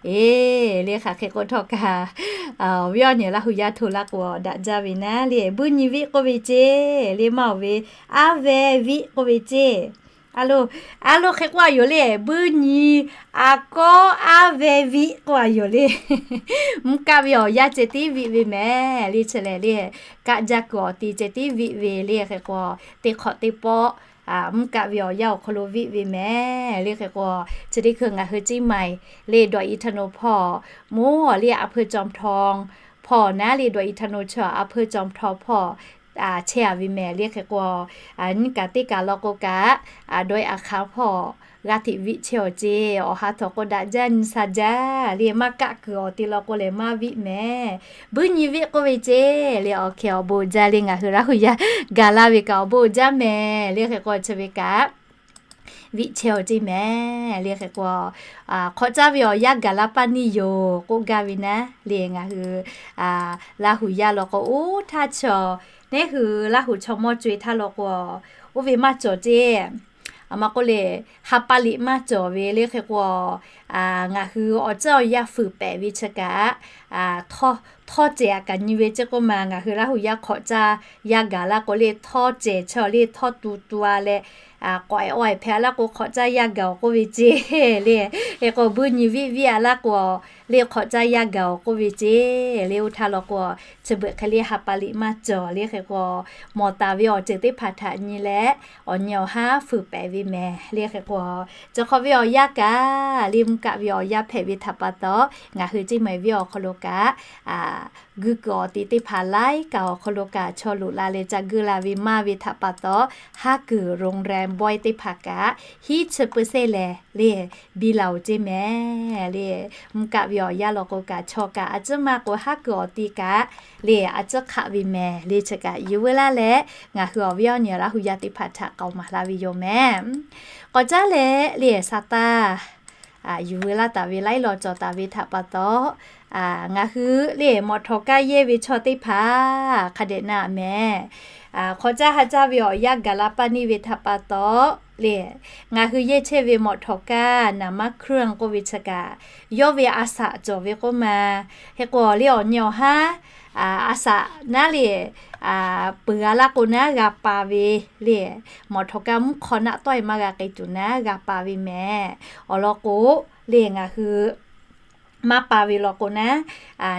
Eˬ, le hk'aˬ hk'e k'o htawˇ kaꞈ, awˬ viˉ awˬ nyi Laˇ hu yaˇ hto laˇ k'o daꞈ jaˇ ve naˉ le. Buiˇ nyi viˆ k'oˆ ve ceˇ le maˇ oˬ ve, aˉ veh viˆ k'oˆ ve ceˇ. A lo, a lo hk'e k'oˆ a yoˬ le. Buiˇ nyi aˉ kawˉ aˉ veh viˆ k'oˆ a yoˬ le. Mvuhˇ kaˆ ve awˬ yanˇ ceh tiˉ viˆ ve mehˍ le. Chi lehˬ le, kaˆ jaˇ kuiˬ awˬ ti ceh tiˉ viˆ ve le. Hk'e k'o, teˇ hk'awꞈ teˇ pawˆ mvuhˇ kaˆ ve awˬ yanˇ awˬ hk'aw lo viˆ ve mehˍ le. Hk'e k'o, chi teˇ hkui ngaˬ hui Ciˇ maiˍ le dawꞈ internet hpawˇ, mawˇ le aˉ hpeu cawˬ htaw hpawˇ naˉ le dawꞈ internet chi aˉ hpeu cawˬ htaw hpawˇ chehˇ a ve mehˍ le. Hk'e k'o, nyiˇ kaꞈ teˇ kaꞈ law k'o kaꞈ, dawˇ a hk'aˬ hpawˇ g'a hteꞈ viˆ chehˇ awˬ ceˇ. Awˬ ha htawnˍ k'o daꞈ jaˇ nyi sha jaˇ le. Maˇ kaˆ kuiˬ awˬ ti law k'o lehˬ maˇ viˆ mehˍ. Buiˇ nyi viˆ k'oˆ ve ceˇ le. Awˬ hkeh awˬ bon uiˍ jaˇ le ngaˬ hui Laˇ hu yaˇ gaˬ la ve kaꞈ awˬ bon uiˍ jaˇ mehˍ le. Hk'e k'o chi ve kaꞈ viˆ chehˇ awˬ ceˇ mehˍ le. Hk'e k'o, hk'awꞈ caˇ ve awˬ yanˇ gaˬ la paˇ neˇ yoˬ k'oˆ gaˇ ve naˉ le. Ngaˬ hui Laˇ hu yaˇ law k'o oˇ htaˇ chaw, neˉ hui Laˇ hu chaw mawˇ co e htaˇ law k'o, oˇ ve maˇ cawˬ ceˇ. Aˬ ma k'oˆ le, ha pa liꞈ maˇ cawˬ ve le. Hk'e k'o, ngaˬ hui awˬ tcuhˉ awˬ yanˇ fuiˍ pehꞈ ve chi kaꞈ, htawˇ cehˬ a kaꞈ nyi ve ceˇ k'oˆ ma. Ngaˬ hui Laˇ hu yaˇ hk'awꞈ caˇ yaˇ gaˬ laˇ k'o le, htawˇ cehˬ chaw le htawˇ tu tu a leh, k'awꞈ e awˬ e hpehꞈ a laˇ k'o hk'awꞈ caˇ yaˇ gaˬ awˬ k'oˆ ve ceˇ le. Hk'e k'o buiˇ nyi viˆ viˆ a laˇ k'o, le hk'awꞈ caˇ yaˇ gaˬ awˬ k'oˆ ve ceˇ le. Oˇ htaˇ law k'o, chi beuꞈ hk'e le ha pa liꞈ maˇ cawˬ le. Hk'e k'o, mawˬ taˍ ve awˬ ceuˬ teˇ hpaˍ htaꞈ nyi leh, awˬ nyi awˬ haˉ fuiˍ pehꞈ ve mehˍ le. Hk'e k'o, chi hk'awꞈ ve awˬ yanˇ kaꞈ le mvuhˇ kaˆ ve awˬ yanˇ hpehꞈ ve htaꞈ pa taw, ngaˬ hui Ciˇ maiˍ venˇ awˬ hk'aw lo kaꞈ, guiˇ kuiˬ awˬ ti teˇ hpaˍ laiˉ kaꞈ awˬ hk'aw lo kaꞈ chaw loꞈ la leh ca geuˆ la ve maˇ ve htaꞈ pa taw, haˉ kuiˬ โรงแรม boy teˇ hpaˍ kaꞈ hiˉ chi เปอร์เซ็นต์ lehˬ le, biˇ la-oˬ ceˇ mehˍ le. Mvuhˇ kaˆ ve awˬ yanˇ law k'o kaꞈ, chaw kaꞈ a ciˉ maˇ k'o, haˉ kuiˬ awˬ ti kaꞈ le, a ciˉ hk'aˆ ve mehˍ le. Chi kaꞈ yuˬ veu laˇ leh, ngaˬ hui awˬ viˉ awˬ nyi Laˇ hu yaˇ teˇ hpaˍ htaꞈ k'aoˍ maˍ laˇ ve yoˬ mehˍ. K'awꞈ caˉ leh le, sa taˇ yuˬ veu laˇ taˍ ve laiˉ law cawˬ taˍ ve htaꞈ pa taw, ngaˬ hui le mawꞈ htawˍ kaˇ yehˇ ve chaw teˇ hpaˍ hk'a dehꞈ na mehˍ. Hk'awꞈ caˇ ha caˇ ve awˬ yanˇ gaˬ la paˇ neˇ ve htaꞈ pa taw le, ngaˬ hui yehˇ chehˇ ve mawꞈ htawˍ kaˇ naˍ maˇ hkuiˉ-a k'oˆ ve chi kaꞈ, yawˇ ve a saꞈ cawˬ ve k'oˆ ma. Hk'e k'o le, awˬ nyi awˬ haˉ a saꞈ naˉ le, peuˬ g'a laˇ k'o naˉ g'a pa ve le, mawꞈ htawˍ kaˇ mvuhˇ hk'aw naˆ tawˆ-e maˇ g'a k'ai tuˬ naˉ g'a pa ve mehˍ. Awˬ lawn k'o le, ngaˬ hui maˇ pa ve law k'o naˉ,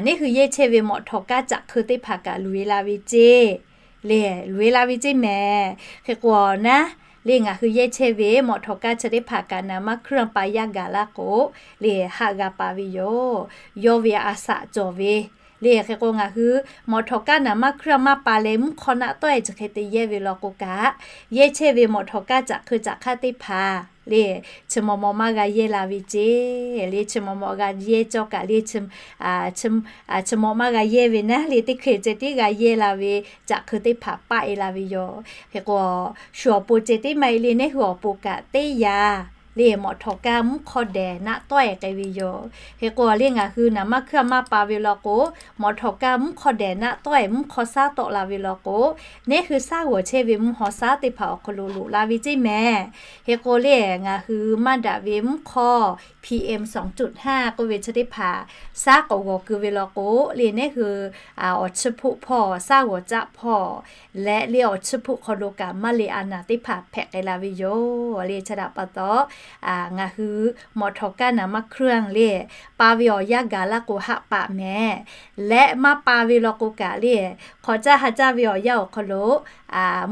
neˇ hui yehˇ chehˇ ve mawꞈ htawˍ kaˇ caꞈ hkeu teˇ hpaˍ kaꞈ luˬ-e la ve ceˇ le, luˬ-e la ve ceˇ mehˍ. Hk'e k'o naˉ le, ngaˬ hui yehˇ chehˇ ve mawꞈ htawˍ kaˇ chi teˇ hpaˍ kaꞈ naˍ maˇ hkuiˉ-a pa yaˇ gaˬ laˇ k'o le, haˆ g'a pa ve yoˬ. Yawˇ ve a saꞈ cawˬ ve le. Hk'e k'o ngaˬ hui mawꞈ htawˍ kaˇ naˍ maˇ hkuiˉ-a maˇ pa leh mvuhˇ hk'aw naˆ tawˆ-e chi hk'e te yehˇ ve law k'o kaꞈ, yehˇ chehˇ ve mawꞈ htawˍ kaˇ caꞈ hkeu caꞈ hk'aˇ teˇ hpaˍ le, chi maw maw maˇ g'a yehˇ la ve ceˇ le. Chi maw maw g'a yehˇ cawˇ kaꞈ le, chi maw maˇ g'a yehˇ ve naˉ le, teˇ hkeh ceh tiˉ g'a yehˇ la ve, caꞈ hkeu teˇ hpaˍ paˆ-e la ve yoˬ. Hk'e k'o, shu awˬ pon ceh tiˉ maˇ heˆ le, neˇ hui awˬ pon kaꞈ teˇ yanˇ le, mawꞈ htawˍ kaˇ mvuhˇ hk'aw dehꞈ naˆ tawˆ-e k'ai ve yoˬ. Hk'e k'o le, ngaˬ hui naˍ maˇ hkuiˉ-a maˇ pa ve law k'o, mawꞈ htawˍ kaˇ mvuhˇ hk'aw dehꞈ naˆ tawˆ-e mvuhˇ hk'aw shaˉ tawˆ la ve law k'o, neˇ hui shaˉ g'awˬ chehˇ ve mvuhˇ haw shaˉ teˇ hpaˍ awˬ hk'aw lo loꞈ la ve ceˇ mehˍ. Hk'e k'o le, ngaˬ hui maˇ daꞈ ve mvuhˇ hk'aw P M สองจุดห้า k'oˆ ve chi teˇ hpaˍ shaˉ k'awꞈ g'awˬ keu ve law k'o le, neˇ hui awˬ chiˇ hpoˆ hpawˇ, shaˉ g'awˬ caˆ hpawˇ leh le, awˬ chiˇ hpoˆ hk'aw lo kaꞈ maˇ le a naˍ teˇ hpaˍ hpehꞈ k'ai la ve yoˬ le. Chi htaꞈ pa taw, ngaˬ hui mawꞈ htawˍ kaˇ naˍ maˇ hkuiˉ-a le, pa ve awˬ yanˇ gaˬ laˇ k'o haˆ paˆ mehˍ. Leh maˇ pa ve law k'o kaꞈ le, hk'awꞈ caˇ ha caˇ ve awˬ yanˇ awˬ hk'aw lo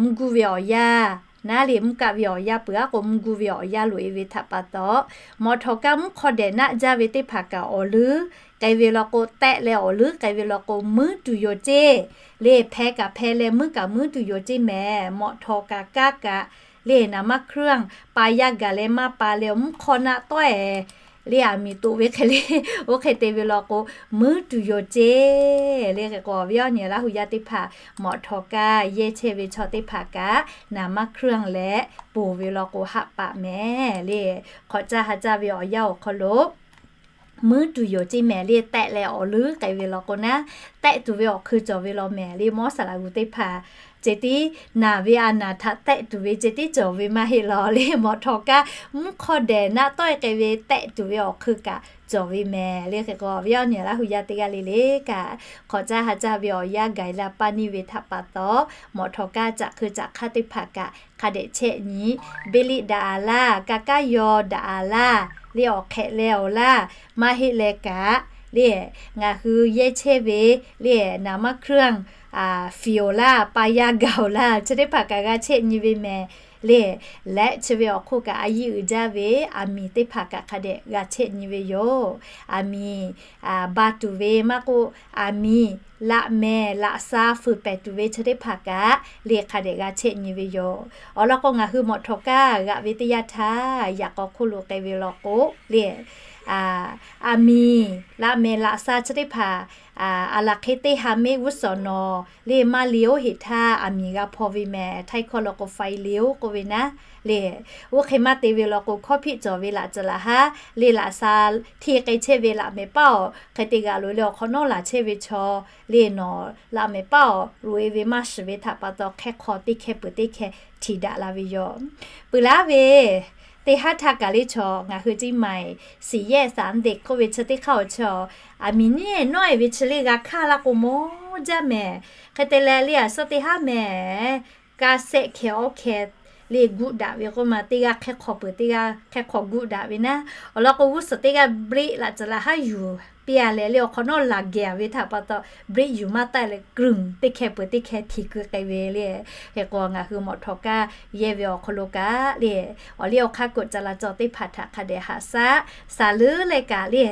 mvuhˇ guˇ ve awˬ yanˇ naˉ le, mvuhˇ kaˆ ve awˬ yanˇ peuˬ-a k'o mvuhˇ guˇ ve awˬ yanˇ loꞈ-e ve htaꞈ pa taw, mawꞈ htawˍ kaˇ mvuhˇ hk'aw dehꞈ naˆ jaˇ ve teˇ hpaˍ kaꞈ awˬ leuˉ k'ai ve law k'o, tehˆ leh awˬ leuˉ k'ai ve law k'o, muiˉ tuˬ yoˬ ceˇ le. Hpeh kaꞈ hpeh leh muiˉ kaꞈ muiˉ tuˬ yoˬ ceˇ mehˍ. Mawꞈ htawˍ kaꞈ kaˇ kaꞈ le, naˍ maˇ hkuiˉ-a pa yaˇ gaˬ leh maˇ pa leh mvuhˇ hk'aw naˆ tawˆ-e le, aˬ miˍ toꞈ ve hk'e le, oˇ hk'e te ve law k'o, muiˉ tuˬ yoˬ ceˇ le. Hk'e k'o, awˬ viˉ awˬ nyi Laˇ hu yaˇ teˇ hpaˍ, mawꞈ htawˍ kaˇ yehˇ chehˇ ve chaw teˇ hpaˍ kaꞈ naˍ maˇ hkuiˉ-a leh ponˬ ve law k'o haˆ paˆ mehˍ le. Hk'awꞈ caˇ ha caˇ ve awˬ yanˇ awˬ hk'aw lo muiˉ tuˬ yoˬ ceˇ mehˍ le. Tehˆ leh awˬ leuˉ k'ai ve law k'o naˉ, tehˆ tuˬ ve awˬ hk'eun cawˬ ve law mehˍ le. Mawˇ saˍ laꞈ g'uˬ teˇ hpaˍ ceh tiˉ naˬ ve a naˍ htaꞈ tehˆ tuˬ ve ceh tiˉ cawˬ ve maˇ heˆ law le. Mawꞈ htawˍ kaˇ mvuhˇ hk'aw dehꞈ naˆ tawˆ-e k'ai ve tehˆ tuˬ ve awˬ hk'eun kaꞈ cawˬ ve mehˍ le. Hk'e k'o, awˬ viˉ awˬ nyi Laˇ hu yaˇ teˇ g'aˇ le le kaꞈ, hk'awꞈ caˇ ha caˇ ve awˬ yanˇ gaˬ-e la paˇ neˇ ve htaꞈ pa taw, mawꞈ htawˍ kaˇ caꞈ hkeu caꞈ hk'aˇ teˇ hpaˍ kaꞈ hk'a dehꞈ chehˇ nyi, beˇ liˆ daꞈ-a laˇ, ka kaˇ yaw daꞈ-a laˇ le, awˬ hk'ehꞈ leh awˬ laˇ maˇ heˆ leh kaꞈ le, ngaˬ hui yehˇ chehˇ ve le, naˍ maˇ hkuiˉ-a fiˍ-oˬ laˇ, pa yaˇ gaˬ-oˬ laˇ, chi teˇ hpaˍ kaꞈ g'a chehˇ nyi ve mehˍ le. Leh chi ve awˬ hk'oˆ kaꞈ a yiˇ uiˍ jaˇ ve aˬ miˍ teˇ hpaˍ kaꞈ hk'a dehꞈ g'a chehˇ nyi ve yoˬ. Aˬ miˍ ba tuˬ ve maˇ k'oˆ, aˬ miˍ laꞈ mehˍ laꞈ sha fuiˍ pehˍ tuˬ ve chi teˇ hpaˍ kaꞈ le, hk'a dehꞈ g'a chehˇ nyi ve yoˬ. Awˬ lawn k'o, ngaˬ hui mawꞈ htawˍ kaˇ g'aꞈ ve teˇ yanˇ htaˇ, yaꞈ k'aw hk'oˆ lo k'ai ve law k'o le, aˬ miˍ laꞈ mehˍ laꞈ sha chi teˇ hpaˍ, aˬ laˬ hk'e teˇ ha mehˆ g'uˇ suhˍ nawˬ le, maˇ le-oˬ heˍ htaˇ aˬ miˍ g'a hpaw ve mehˍ. Htaiˇ hkawˇ law k'o, ไฟเลี้ยว k'oˆ ve naˉ le. Oˇ hk'e maˇ te ve law k'o, hkawˇ hpiˆ cawˬ ve laꞈ ceuˬ laꞈ haˉ le, laꞈ sha hteˇ k'ai chehˇ ve laꞈ mehˍ paˉ awˬ hk'e te g'aꞈ loꞈ leh awˬ hk'awꞈ nawˉ laˬ chehˇ ve chaw le, nawˬ laꞈ mehˍ paˉ awˬ loꞈ-e ve maˇ shiˍ ve htaꞈ pa taw, hk'ehˇ hk'aw teˇ hkeh peuˬ teˇ hkeh htiˍ daꞈ la ve yoˬ. Peuˬ laˇ ve teˇ haˉ htaˇ kaꞈ le, chaw ngaˬ hui ciˉ ma-e สี่แยกสามเด็ก k'oˆ ve chi teˇ hk'aˇ awˬ chi, aˬ miˍ nyiˉ nawˉ-e ve chi le g'a hkaˇ laˇ k'o mawˇ jaˇ mehˍ. Hk'e te leh le, a suhˉ teˇ haˉ mehˍ, kaˇ sehˆ hkeh awˉ hkeh le guˆ daꞈ ve k'oˆ ma, teˇ g'aˇ hk'ehˇ hk'aw peuˬ, teˇ g'aˇ hk'ehˇ hk'aw guˆ daꞈ ve naˉ. Awˬ lawn k'o, g'uˇ suhˍ teˇ g'aˇ bleˆ laꞈ ceuˬ laꞈ haˉ yuˬ piˇ a leh le awˬ hk'awꞈ nawˉ laˬ geh ve htaꞈ pa taw, brake yuˬ maˇ taˆ leh กลึง teˇ hkeh peuˬ teˇ hkeh htiꞈ keu k'ai ve le. Hk'e k'o ngaˬ hui mawꞈ htawꞈ kaˇ yehˇ ve awˬ hk'aw lo kaꞈ le, awˬ liˇ awˬ hk'aˇ กฎจราจร teˇ hpaˍ htaꞈ hk'a dehꞈ haꞈ shaˉ, shaˍ leuˉ leh kaꞈ le,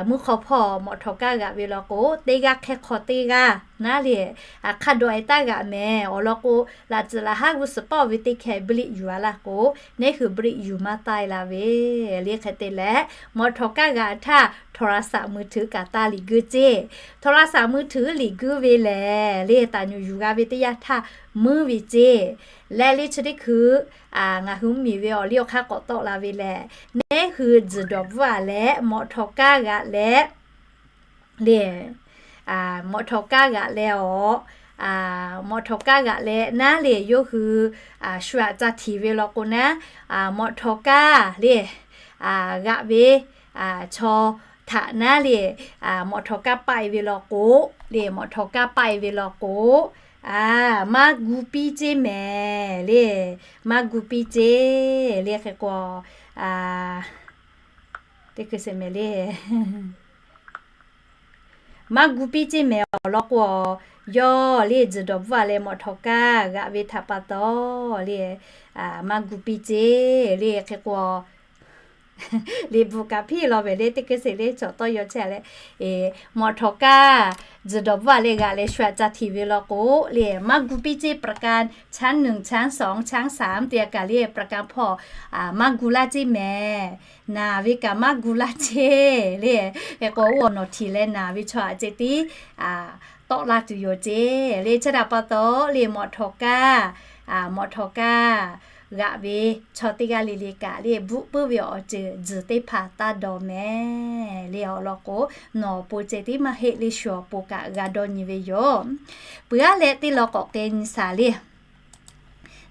mvuhˇ hk'aw hpawˇ mawꞈ htawꞈ kaˇ g'aꞈ ve law k'o, teˇ g'aˇ hk'e hk'aw teˇ g'aˇ naˉ le, hk'a dawꞈ e taˇ g'aꞈ mehˍ. Awˬ lawn k'o, laꞈ tcuhˍ laꞈ haˉ g'uˇ suhˍ pawˆ ve teˇ hkeh brake yuˬ a laˇ k'o, neˉ hui brake yuˬ maˇ taˆ e la ve le. Hk'e te leh, mawꞈ htawꞈ kaˇ g'aꞈ htaˇ โทรศัพท์มือถือ kaꞈ taˇ liꞈ guiˇ ceˇ. โทรศัพท์มือถือ liꞈ guiˇ ve lehˬ le, taˍ nyuˬ yuˬ g'a ve teˇ yanˇ htaˇ meuˇ ve ceˇ. Leh le chi teˇ hkui ngaˬ hui mvuhˇ miˬ ve awˬ liˇ awˬ hk'aˇ k'awꞈ tawˆ la ve lehˬ, neˉ hui tzuhˬ dawˬ bvuhˇ a leh mawꞈ htawꞈ kaˇ g'aꞈ leh le, mawꞈ htawꞈ kaˇ g'aꞈ leh awˬ, mawꞈ htawꞈ kaˇ g'aꞈ leh naˉ le yawˇ hui shu aꞈ ca htiˍ ve law k'o naˉ, mawꞈ htawꞈ kaˇ le g'aꞈ ve chaw htaꞈ naˉ le, mawꞈ htawꞈ kaˇ paˆ e ve law k'o le, mawꞈ htawꞈ kaˇ paˆ e ve law k'o, maˇ gu piˇ ceˇ mehˍ le, maˇ gu piˇ ceˇ le. Hk'e k'o, teˇ hkui se mehˍ le, maˇ gu piˇ ceˇ mehˍ. Awˬ lawn k'o, yawˇ le tzuhˬ dawˬ bvuhˇ a leh mawꞈ htawꞈ kaˇ g'aꞈ ve htaꞈ pa taw le, maˇ gu piˇ ceˇ le. Hk'e k'o, liꞈ bvuhꞈ kaꞈ hpiˇ law ve le, teˇ hkui se le chaw tawˇ yaw chehˇ leh, mawꞈ htawꞈ kaˇ tzuhˬ dawˬ bvuhˇ a leh g'aꞈ leh shu aꞈ ca htiˍ ve law k'o le, maˇ gu piˇ ceˇ. ประกันชั้นหนึ่ง ชั้นสอง ชั้นสาม te a kaꞈ le ประกัน hpawˇ maˇ gu laˇ ceˇ mehˍ. Naˬ ve kaꞈ maˇ gu laˇ ceˇ le. Hk'e k'o, oˇ awˬ nawˬ htiˍ leh naˬ ve chaw aꞈ ceh tiˉ tawˆ laˇ tuˬ yoˬ ceˇ le. Chi htaꞈ pa taw le, mawꞈ htawꞈ kaˇ, mawꞈ htawꞈ kaˇ g'aꞈ ve chaw teˇ g'aˇ le le kaꞈ le, bvuhˆ puiˉ ve awˬ ceuˬ tzuhˬ teˇ hpaˍ taˇ dawˬ mehˍ le. Awˬ lawn k'o, nawˬ awˬ pon ceh tiˉ maˇ heˆ le, shu awˬ pon kaꞈ g'a dawˇ nyi ve yoˬ. Peuˬ aˉ leh teˇ law k'awꞈ k'e nyi shaˍ le.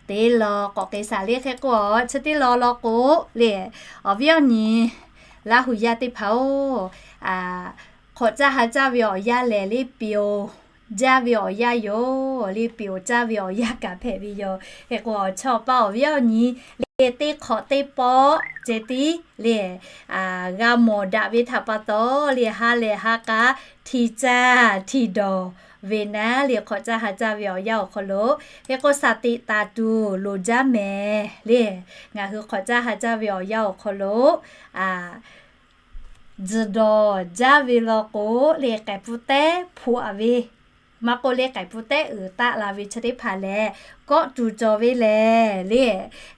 Teˇ law k'awꞈ k'e shaˍ le. Hk'e k'o, chi teˇ law law k'o le, awˬ viˉ awˬ nyi Laˇ hu yaˇ teˇ hpaˍ-oˬ, hk'awꞈ caˇ ha caˇ ve awˬ yanˇ lehˬ le, piˍ-oˬ jaˇ ve awˬ yanˇ yoˬ le. Piˍ-oˬ caˇ ve awˬ yanˇ kaꞈ hpehꞈ ve yoˬ. Hk'e k'o, chaw pa awˬ viˉ awˬ nyi le, teˇ hk'awꞈ teˇ pawˆ ceh tiˉ le, g'a mawˬ daꞈ ve htaꞈ pa taw le, ha lehˬ ha k'a htiꞈ caˇ htiꞈ dawˬ ve naˉ le, hk'awꞈ caˇ ha caˇ ve awˬ yanˇ awˬ hk'aw lo. Hk'e k'o, shaˍ tiꞈ taˍ tuˬ loˍ jaˇ mehˍ le. Ngaˬ hui hk'awꞈ caˇ ha caˇ ve awˬ yanˇ awˬ hk'aw lo tzuhˬ dawˬ jaˇ ve law k'o le, k'ehˬ pun tehˉ hpu a ve maˇ k'oˆ le, k'ehˬ pun tehˉ uiˍ taˆ la ve chi teˇ hpaˍ lehˬ, kawˆ tuˬ cawˬ ve lehˬ le,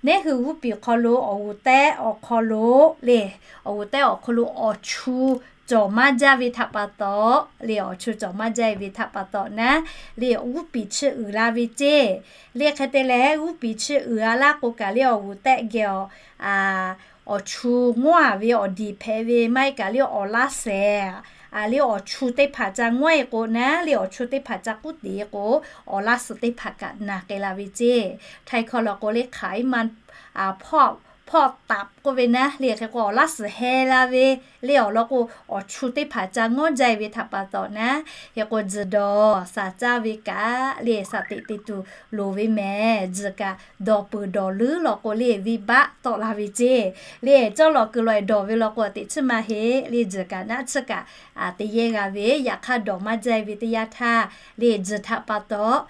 neˉ hui g'uˇ piˍ hk'aw lo awˬ g'uˬ tehˉ awˬ hk'aw lo le, awˬ g'uˬ tehˉ awˬ hk'aw lo awˬ chu cawˬ maˇ jaˇ ve htaꞈ pa taw le, awˬ chu cawˬ maˇ jaˇ ve htaꞈ pa taw naˉ le, g'uˇ piˍ chi uiˍ la ve ceˇ le. Hk'e te leh, g'uˇ piˍ chi uiˍ a laˇ k'o kaꞈ le, awˬ g'uˬ tehˉ geh awˬ awˬ chu ngawˉ a ve awˬ diˍ hpehꞈ ve maˇ heˆ kaꞈ le, awˬ laˇ suhˍ le, awˬ chu teˇ hpaˍ ca ngawˉ e k'o naˉ le, awˬ chu teˇ hpaˍ ca k'uˉ teꞈ k'o, awˬ laˇ suhˍ teˇ hpaˍ kaꞈ naˬ k'ai la ve ceˇ. Htaiˍ hkawˇ law k'o le, hk'aˬ iˉ ma hpawˇ hpawˇ taꞈ k'oˆ ve naˉ le. Hk'e k'o, awˬ laˇ suhˍ heh la ve le, awˬ lawn k'o, awˬ chu teˇ hpaˍ ca ngawˉ jaˇ ve htaꞈ pa taw naˉ, hk'e k'o, tzuhˬ dawˬ shaˍ caˇ ve kaꞈ le, shaˍ tiꞈ te tuˬ loˍ ve mehˍ. Tzuhˬ kaꞈ dawˬ peuˬ dawˬ leuˉ law k'o le, venˇbaˆ tawˆ la ve ceˇ le. Cawˇ lawˬ kuiˬ lawˬ e dawˬ ve law k'o, teꞈ chiˉ maˇ heˆ le. Tzuhˬ kaꞈ naˆ tsuhˇ kaꞈ te yehˇ g'a ve, yaꞈ hk'aˇ dawˬ maˇ jaˇ ve teˇ yanˇ htaˇ le, tzuhˬ htaꞈ pa taw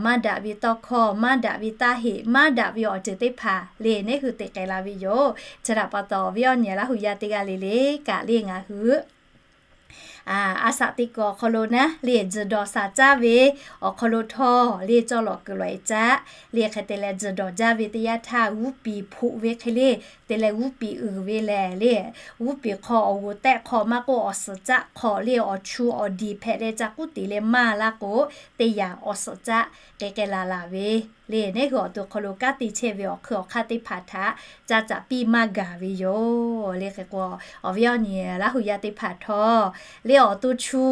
maˇ daꞈ ve tawˇ hkawˇ, maˇ daꞈ ve taˇ heꞈ, maˇ daꞈ ve awˬ ceuˬ teˇ hpaˍ le, neˉ hui te k'ai la ve yoˬ. Chi htaꞈ pa taw, awˬ viˉ awˬ nyi Laˇ hu yaˇ teˇ g'aˇ le le kaꞈ le, ngaˬ hui a shaꞈ teꞈ kuiˬ awˬ hk'aw lo naˉ le, tzuhˬ dawˬ shaˍ caˇ ve awˬ hk'aw lo htawˇ le, cawˇ lawˬ kuiˬ lawˬ e caˆ le. Hk'e te leh, tzuhˬ dawˬ jaˇ ve teˇ yanˇ htaˇ g'uˇ piˍ hpoꞈ ve hk'e le, te leh g'uˇ piˍ uiˍ ve lehˬ le, g'uˇ piˍ hk'aw awˬ g'uˬ tehˉ hk'aw maˇ k'oˆ, awˬ suhˍ caˆ hk'aw le, awˬ chu awˬ diˍ hpehꞈ leh ca k'uˉ teꞈ leh maˇ laˇ k'o, teˇ yanˇ awˬ suhˍ caˆ k'ai k'ai laˬ laˬ ve le. Neˉ hui awˬ to hk'aw lo kanˉ te chehˇ ve awˬ hk'ui awˬ hk'aˇ teˇ hpaˍ htaꞈ ca caꞈ piˇ maˇ gaˬ ve yoˬ le. Hk'e k'o, awˬ viˉ awˬ nyi Laˇ hu yaˇ teˇ hpaˍ htawˇ le, awˬ to chu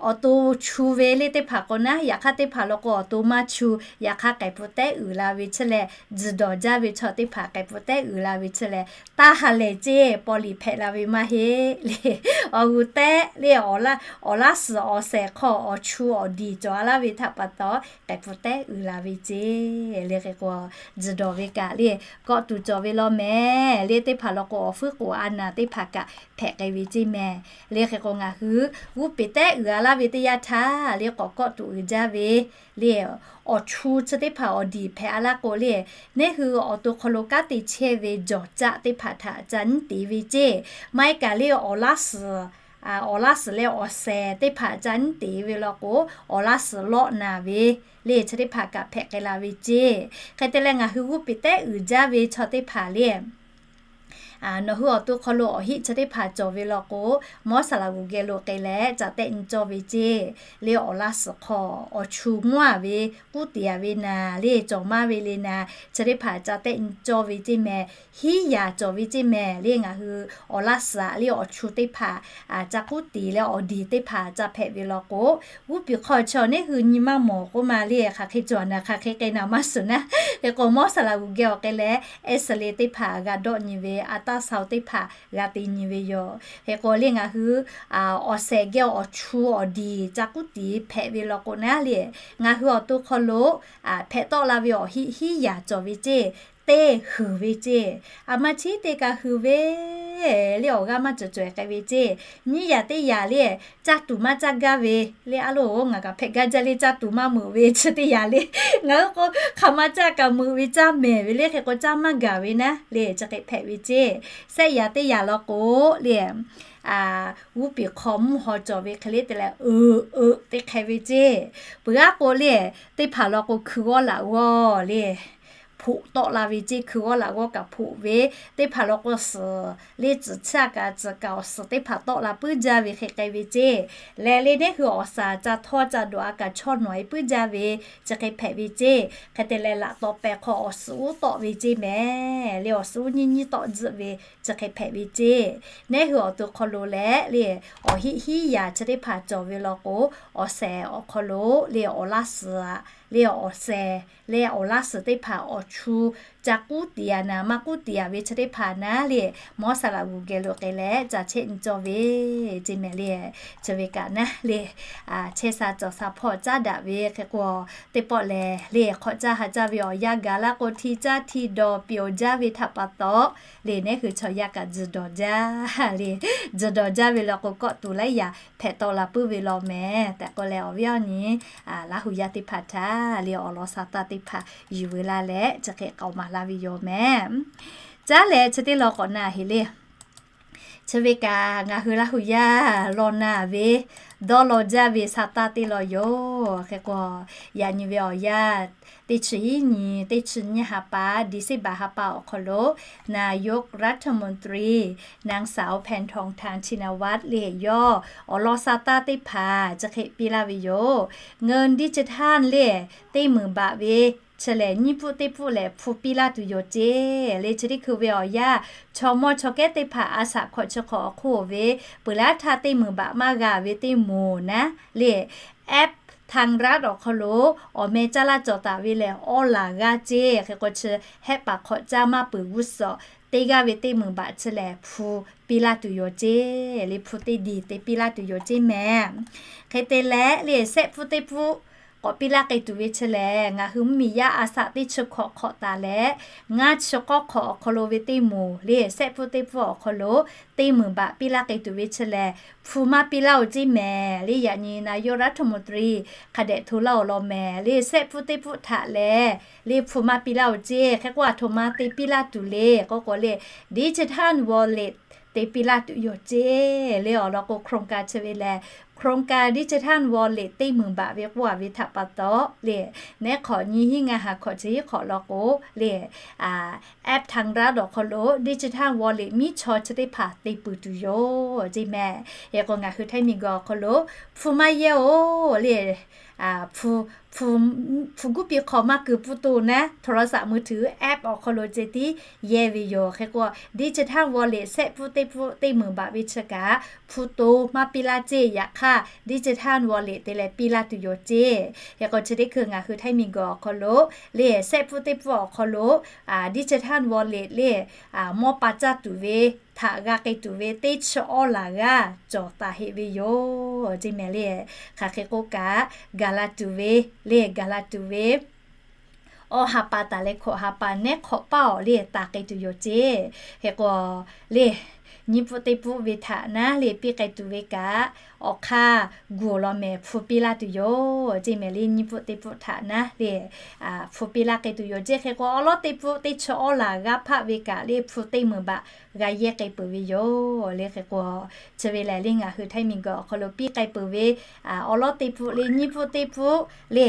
awˬ to chu ve le teˇ hpaˍ k'o naˉ, yaꞈ hk'aˇ teˇ hpaˍ law k'o awˬ to maˇ chu, yaꞈ hk'aˇ k'ai pfuhˍ tehˉ uiˍ la ve chi lehˬ, tzuhˬ dawˬ jaˇ ve chaw teˇ hpaˍ k'ai pfuhˍ tehˉ uiˍ la ve chi lehˬ, taˇ ha lehˬ ceˇ paw liꞈ hpehꞈ la ve maˇ heˆ le. Awˬ g'uˬ tehˉ le, awˬ laˇ suhˍ awˬ shehˍ hk'aw awˬ chu awˬ diˬ cawˬ a laˇ ve htaꞈ pa taw, k'ai pfuhˍ tehˉ uiˍ la ve ceˇ le. Hk'e k'o, tzuhˬ dawˬ ve kaꞈ le, kawˆ tuˬ cawˬ ve law mehˍ le. Teˇ hpaˍ law k'o awˬ fuiˉ k'oˍ a naˍ teˇ hpaˍ kaꞈ hpehꞈ k'ai ve ceˇ mehˍ le. Hk'e k'o, ngaˬ hui g'uˇ peˍ tehˉ uiˍ a laˇ ve teˇ yanˇ htaˇ le, k'awꞈ kawˆ tuˬ uiˍ jaˇ ve le, awˬ chu chi teˇ hpaˍ awˬ diˬ hpehꞈ a laˇ k'o le, neˇ hui awˬ to hk'aw lo kanˉ te chehˇ ve jawˬ caˆ teˇ hpaˍ htaꞈ ca nyiˉ te ve ceˇ. Maˇ heˆ kaꞈ le, awˬ laˇ suhˍ awˬ laˇ suhˍ leh awˬ shehˍ teˇ hpaˍ ca nyiˉ te ve law k'o, awˬ laˇ suhˍ lawˆ naˍ ve le, chi teˇ hpaˍ kaꞈ hpehꞈ k'ai la ve ceˇ. Hk'e te leh, ngaˬ hui g'uˇ peˍ tehˉ uiˍ jaˇ ve chaw teˇ hpaˍ le, nawˬ hui awˬ to hk'aw lo awˬ heˆ chi teˇ hpaˍ cawˬ ve law k'o, mawˇ saˍ laꞈ g'uˬ geh lo k'ai leh ca tehˆ nyi cawˇ ve ceˇ. Le awˬ laˇ suhˍ hk'aw awˬ chu mvuhˇ a ve, k'uˉ tiˍ a ve naˍ le, cawˬ maˇ ve le naˍ, chi teˇ hpaˍ ca tehˆ nyi cawˇ ve ceˇ mehˍ. Hiˉ yaˍ cawˬ ve ceˇ mehˍ le. Ngaˬ hui awˬ laˇ suhˍ le awˬ chu teˇ hpaˍ ca k'uˉ tiˍ leh awˬ diˬ teˇ hpaˍ ca hpehꞈ ve law k'o, g'uˇ peˍ hk'aw chi awˬ neˇ hui nyi maˇ mawˬ k'oˆ ma le, hk'aˬ hk'e cawˬ naˍ, hk'aˬ hk'e k'ai naˍ maˇ shiˍ naˉ. Hk'e k'o, mawˇ saˍ laꞈ g'uˬ geh awˬ k'ai leh, X-ray teˇ hpaˍ g'a dawˆ nyi ve, ultrasound teˇ hpaˍ g'a te nyi ve yoˬ. Hk'e k'o le, ngaˬ hui awˬ shehˍ geh awˬ chu awˬ diˬ ca k'uˉ tiˍ hpehꞈ ve law k'o naˉ le, ngaˬ hui awˬ to hk'aw lo hpehꞈ tawˆ la ve awˬ heˆ hiˉ yaˍ cawˬ ve ceˇ, teˇ huiˍ ve ceˇ. A ma chi teˇ kaꞈ huiˍ ve le, awˬ g'aˇ maˇ cawˬ cawehˬ k'ai ve ceˇ. Nyiˇ yaˍ teˇ yaˍ le, caˇ tuˬ maˇ caˇ gaˇ ve le, a loˬ ngaˬ kaꞈ hpehꞈ gaˇ jaˇ le, caˇ tuˬ maˇ meuꞈ ve chi teˇ yaˍ le, ngaˬ hui k'o hk'aˬ ma caˇ kaꞈ meuꞈ ve caˇ mehˍ ve le. Hk'e k'o, caˇ maˇ gaˬ ve naˉ le, chi hk'e hpehꞈ ve ceˇ. Sehˆ yaˍ teˇ yaˍ law k'o le, g'uˇ peˍ hk'aw mvuhˇ haw cawˬ ve hk'e le te leh, uiˍ uiˍ teˇ hk'e ve ceˇ. Peuˬ aˉ k'o le, teˇ hpaˍ law k'o hkui g'awˇ laꞈ g'awˇ le, hpoꞈ tawˆ la ve ceˇ. Hkui g'awˇ laꞈ g'awˇ kaꞈ hpoꞈ ve, teˇ hpaˍ law k'o suhˍ le, tcuhˍ chiˇ a kaꞈ tcuhˍ kaꞈ awˬ suhˍ teˇ hpaˍ tawˆ la puiˉ jaˇ ve hk'e k'ai ve ceˇ. Lehˬ le, neˇ hui awˬ shaˍ ca htawˇ ca dawꞈ a kaꞈ chaw nawˬ e puiˉ jaˇ ve chi hk'e hpehꞈ ve ceˇ. Hk'e te leh, laꞈ taw pehˍ hk'aw awˬ suhˍ uˉ tawˆ ve ceˇ mehˍ le, awˬ suhˍ uˉ nyiˇ nyiˇ tawˆ tzuhˆ ve chi hk'e hpehꞈ ve ceˇ. Neˇ hui awˬ to hk'aw lo leh le, awˬ heˆ hiˉ yaˍ chi teˇ hpaˍ cawˬ ve law k'o, awˬ shehˍ awˬ hk'aw lo le, awˬ laˇ suhˍ le, awˬ shehˍ le, awˬ laˇ suhˍ teˇ hpaˍ awˬ chu ca k'uˉ tiˍ a naˍ, maˇ k'uˉ tiˍ a ve chi teˇ hpaˍ naˉ le, mawˇ saˍ laꞈ g'uˬ geh lo k'ai leh ca chehˇ nyi cawˇ ve ceˇ mehˍ le. Chi ve kaꞈ naˉ le, chehˇ sha cawˬ sha hpawˇ caˉ daꞈ ve hk'e k'o, teˇ pawˆ lehˬ le, hk'awꞈ caˇ ha caˇ ve awˬ yanˇ gaˬ laˇ k'o, hti caˇ hti dawˬ pyeˬ jaˇ ve htaꞈ pa taw le, neˇ hui chaw yaˇ kaꞈ tzuhˬ dawˬ jaˇ le. Tzuhˬ dawˬ jaˇ ve law k'o, kawˆ tuˬ laiˉ yaꞈ hpehꞈ tawˆ la puiˉ ve law mehˍ tehꞈ k'oˆ leh, awˬ viˉ awˬ nyi Laˇ hu yaˇ teˇ hpaˍ htaꞈ le, awˬ lawn sa taˇ teˇ hpaˍ yuˬ ve laˇ leh chi hk'e k'aoˍ maˍ laˇ ve yoˬ mehˍ. Caˉ leh chi teˇ lawn k'awꞈ na heꞈ le. Chi ve kaꞈ ngaˬ hui Laˇ hu yaˇ law na ve, dawˇ law jaˇ ve sa taˇ teˇ lawn yoˬ. Hk'e k'o, yaꞈ nyi ve awˬ yanˇ teˇ chi hiˉ nyi, teˇ chi nyiˇ ha pa, December ha pa awˬ hk'aw lo นายกรัฐมนตรี นางสาว แพทองธาร ชินวัตร le yawˇ awˬ lawn sa taˇ teˇ hpaˍ chi hk'e piˇ laˇ ve yoˬ. เงินดิจิทัล le, teˇ meunˍ baꞈ ve chi lehˬ, nyiˇ pfuhˆ teˇ pfuhˆ lehˬ hpu piˇ laˇ tuˬ yoˬ ceˇ le. Chi teˇ hkui ve awˬ yanˇ, chaw mawˇ chaw kehˉ teˇ hpaˍ a shaꞈ hkawꞈ chi hk'awꞈ awˬ hk'oˆ ve peuˬ laˇ htaˇ teˇ meunˍ baꞈ maˇ g'a ve teˇ moˍ naˉ le, แอปทางรัฐ awˬ hk'aw lo awˬ meh caˇ laˇ cawˬ taˍ ve lehˬ, awˇ laˬ g'aˇ ceˇ. Hk'e k'o, chi hehˆ paˍ hk'awꞈ caˇ maˇ peuˬ g'uˇ suhˍ teˇ g'aˇ ve teˇ meunˍ baꞈ chi lehˬ hpu piˇ laˇ tuˬ yoˬ ceˇ le. Hpu teˇ diˬ te piˇ laˇ tuˬ yoˬ ceˇ mehˍ. Hk'e te leh le, sehˆ pfuhˆ teˇ pfuhˆ k'awꞈ piˇ laˇ k'ai tuˬ ve chi lehˬ, ngaˬ hui mvuhˇmiˬ yaˇ a shaꞈ teˇ chi hkawꞈ hk'awꞈ taˍ leh, ngaˇ chi k'awˇ hk'awꞈ awˬ hk'aw lo ve teˇ moˍ le, sehˆ pfuhˆ teˇ pfuhˆ awˬ hk'aw lo teˇ meunˍ baꞈ piˇ laˇ k'ai tuˬ ve chi lehˬ, hpu maˇ piˇ laˇ oˬ ceˇ mehˍ le. Yaꞈ nyi นายกรัฐมนตรี hk'a dehꞈ hto laˇ oˬ law mehˍ le. Sehˆ pfuhˆ teˇ pfuhˆ htaꞈ lehˬ le, hpu maˇ piˇ laˇ oˬ ceˇ. Hk'e k'o, aˬ htoꞈ ma te piˇ laˇ tuˬ le k'oˆ k'o le, digital wallet te piˇ laˇ tuˬ yoˬ ceˇ le. Awˬ lawn k'o, โครงการ chi ve lehˬ, โครงการ digital wallet teˇ meunˍ baꞈ ve k'oˆ a ve htaꞈ pa taw le, neˉ hk'awꞈ nyiˇ hiˉ ngaˇ ha hkawꞈ chi hiˉ hk'awꞈ lawn k'o le, แอปทางรัฐ awˬ hk'aw lo digital wallet miˉ chaw chi teˇ hpaˍ te peuˬ tuˬ yoˬ ceˇ mehˍ. Hk'e k'o, ngaˬ hui Htaiˇ miˬ guiˬ awˬ hk'aw lo hpu maˇ yehˇ oˬ le, hpu hpu guˇ piˇ hk'aw maˇ keu pfuhˇ toˇ naˉ, โทรศัพท์มือถือ app awˬ hk'aw lo ceh tiˉ yehˇ ve yoˬ. Hk'e k'o, digital wallet shehˆ pfuhˇ teˇ pfuhˇ teˇ meunˍ baꞈ ve chi kaꞈ hpu to maˇ piˇ laˇ ceˇ. Yaꞈ hk'aˇ, digital wallet te leh piˇ laˇ tuˬ yoˬ ceˇ. Hk'e k'o, chi teˇ hkui ngaˬ hui Htaiˇ miˬguiˬ awˬ hk'aw lo le shehˆ pfuhˇ teˇ pfuhˇ awˬ hk'aw lo digital wallet le mawˇ pa caˇ tuˬ ve htaꞈ g'a k'ai tuˬ ve teˇ chi awˇ laˬ g'aˇ cawˬ taˍ heꞈ ve yoˬ ceˇ mehˍ le. Hk'aˬ hk'e k'oˆ kaꞈ, gaˬ la tuˬ ve le, gaˬ la tuˬ ve awˇ ha pa taˍ leh hkawꞈ ha pa nehˉ hk'awꞈ paˇ awˬ le taˍ k'ai tuˬ yoˬ ceˇ. Hk'e k'o, le nyiˇ pfuhˇ teˇ pfuhˇ ve htaꞈ naˉ le piˇ k'ai tuˬ ve kaꞈ, awˬ hk'aˇ gu awˬ lawn mehˍ hpu piˇ laˇ tuˬ yoˬ ceˇ mehˍ le. Nyiˇ pfuhˇ teˇ pfuhˇ htaꞈ naˉ le hpu piˇ laˇ k'ai tuˬ yoˬ ceˇ. Hk'e k'o, awˉ lawˉ teˇ pfuhˇ teˇ chi awˇ laˬ g'aˇ hpaˆ ve kaꞈ le hpu teˇ meunˍ baꞈ g'a yehˇ k'ai peuˬ ve yoˬ le. Hk'e k'o, chi ve lehˬ le ngaˬ hui Htaiˇ miˬguiˬ awˬ hk'aw lo piˇ k'ai peuˬ ve awˉ lawˉ teˇ pfuhˇ le nyiˇ pfuhˇ teˇ pfuhˇ le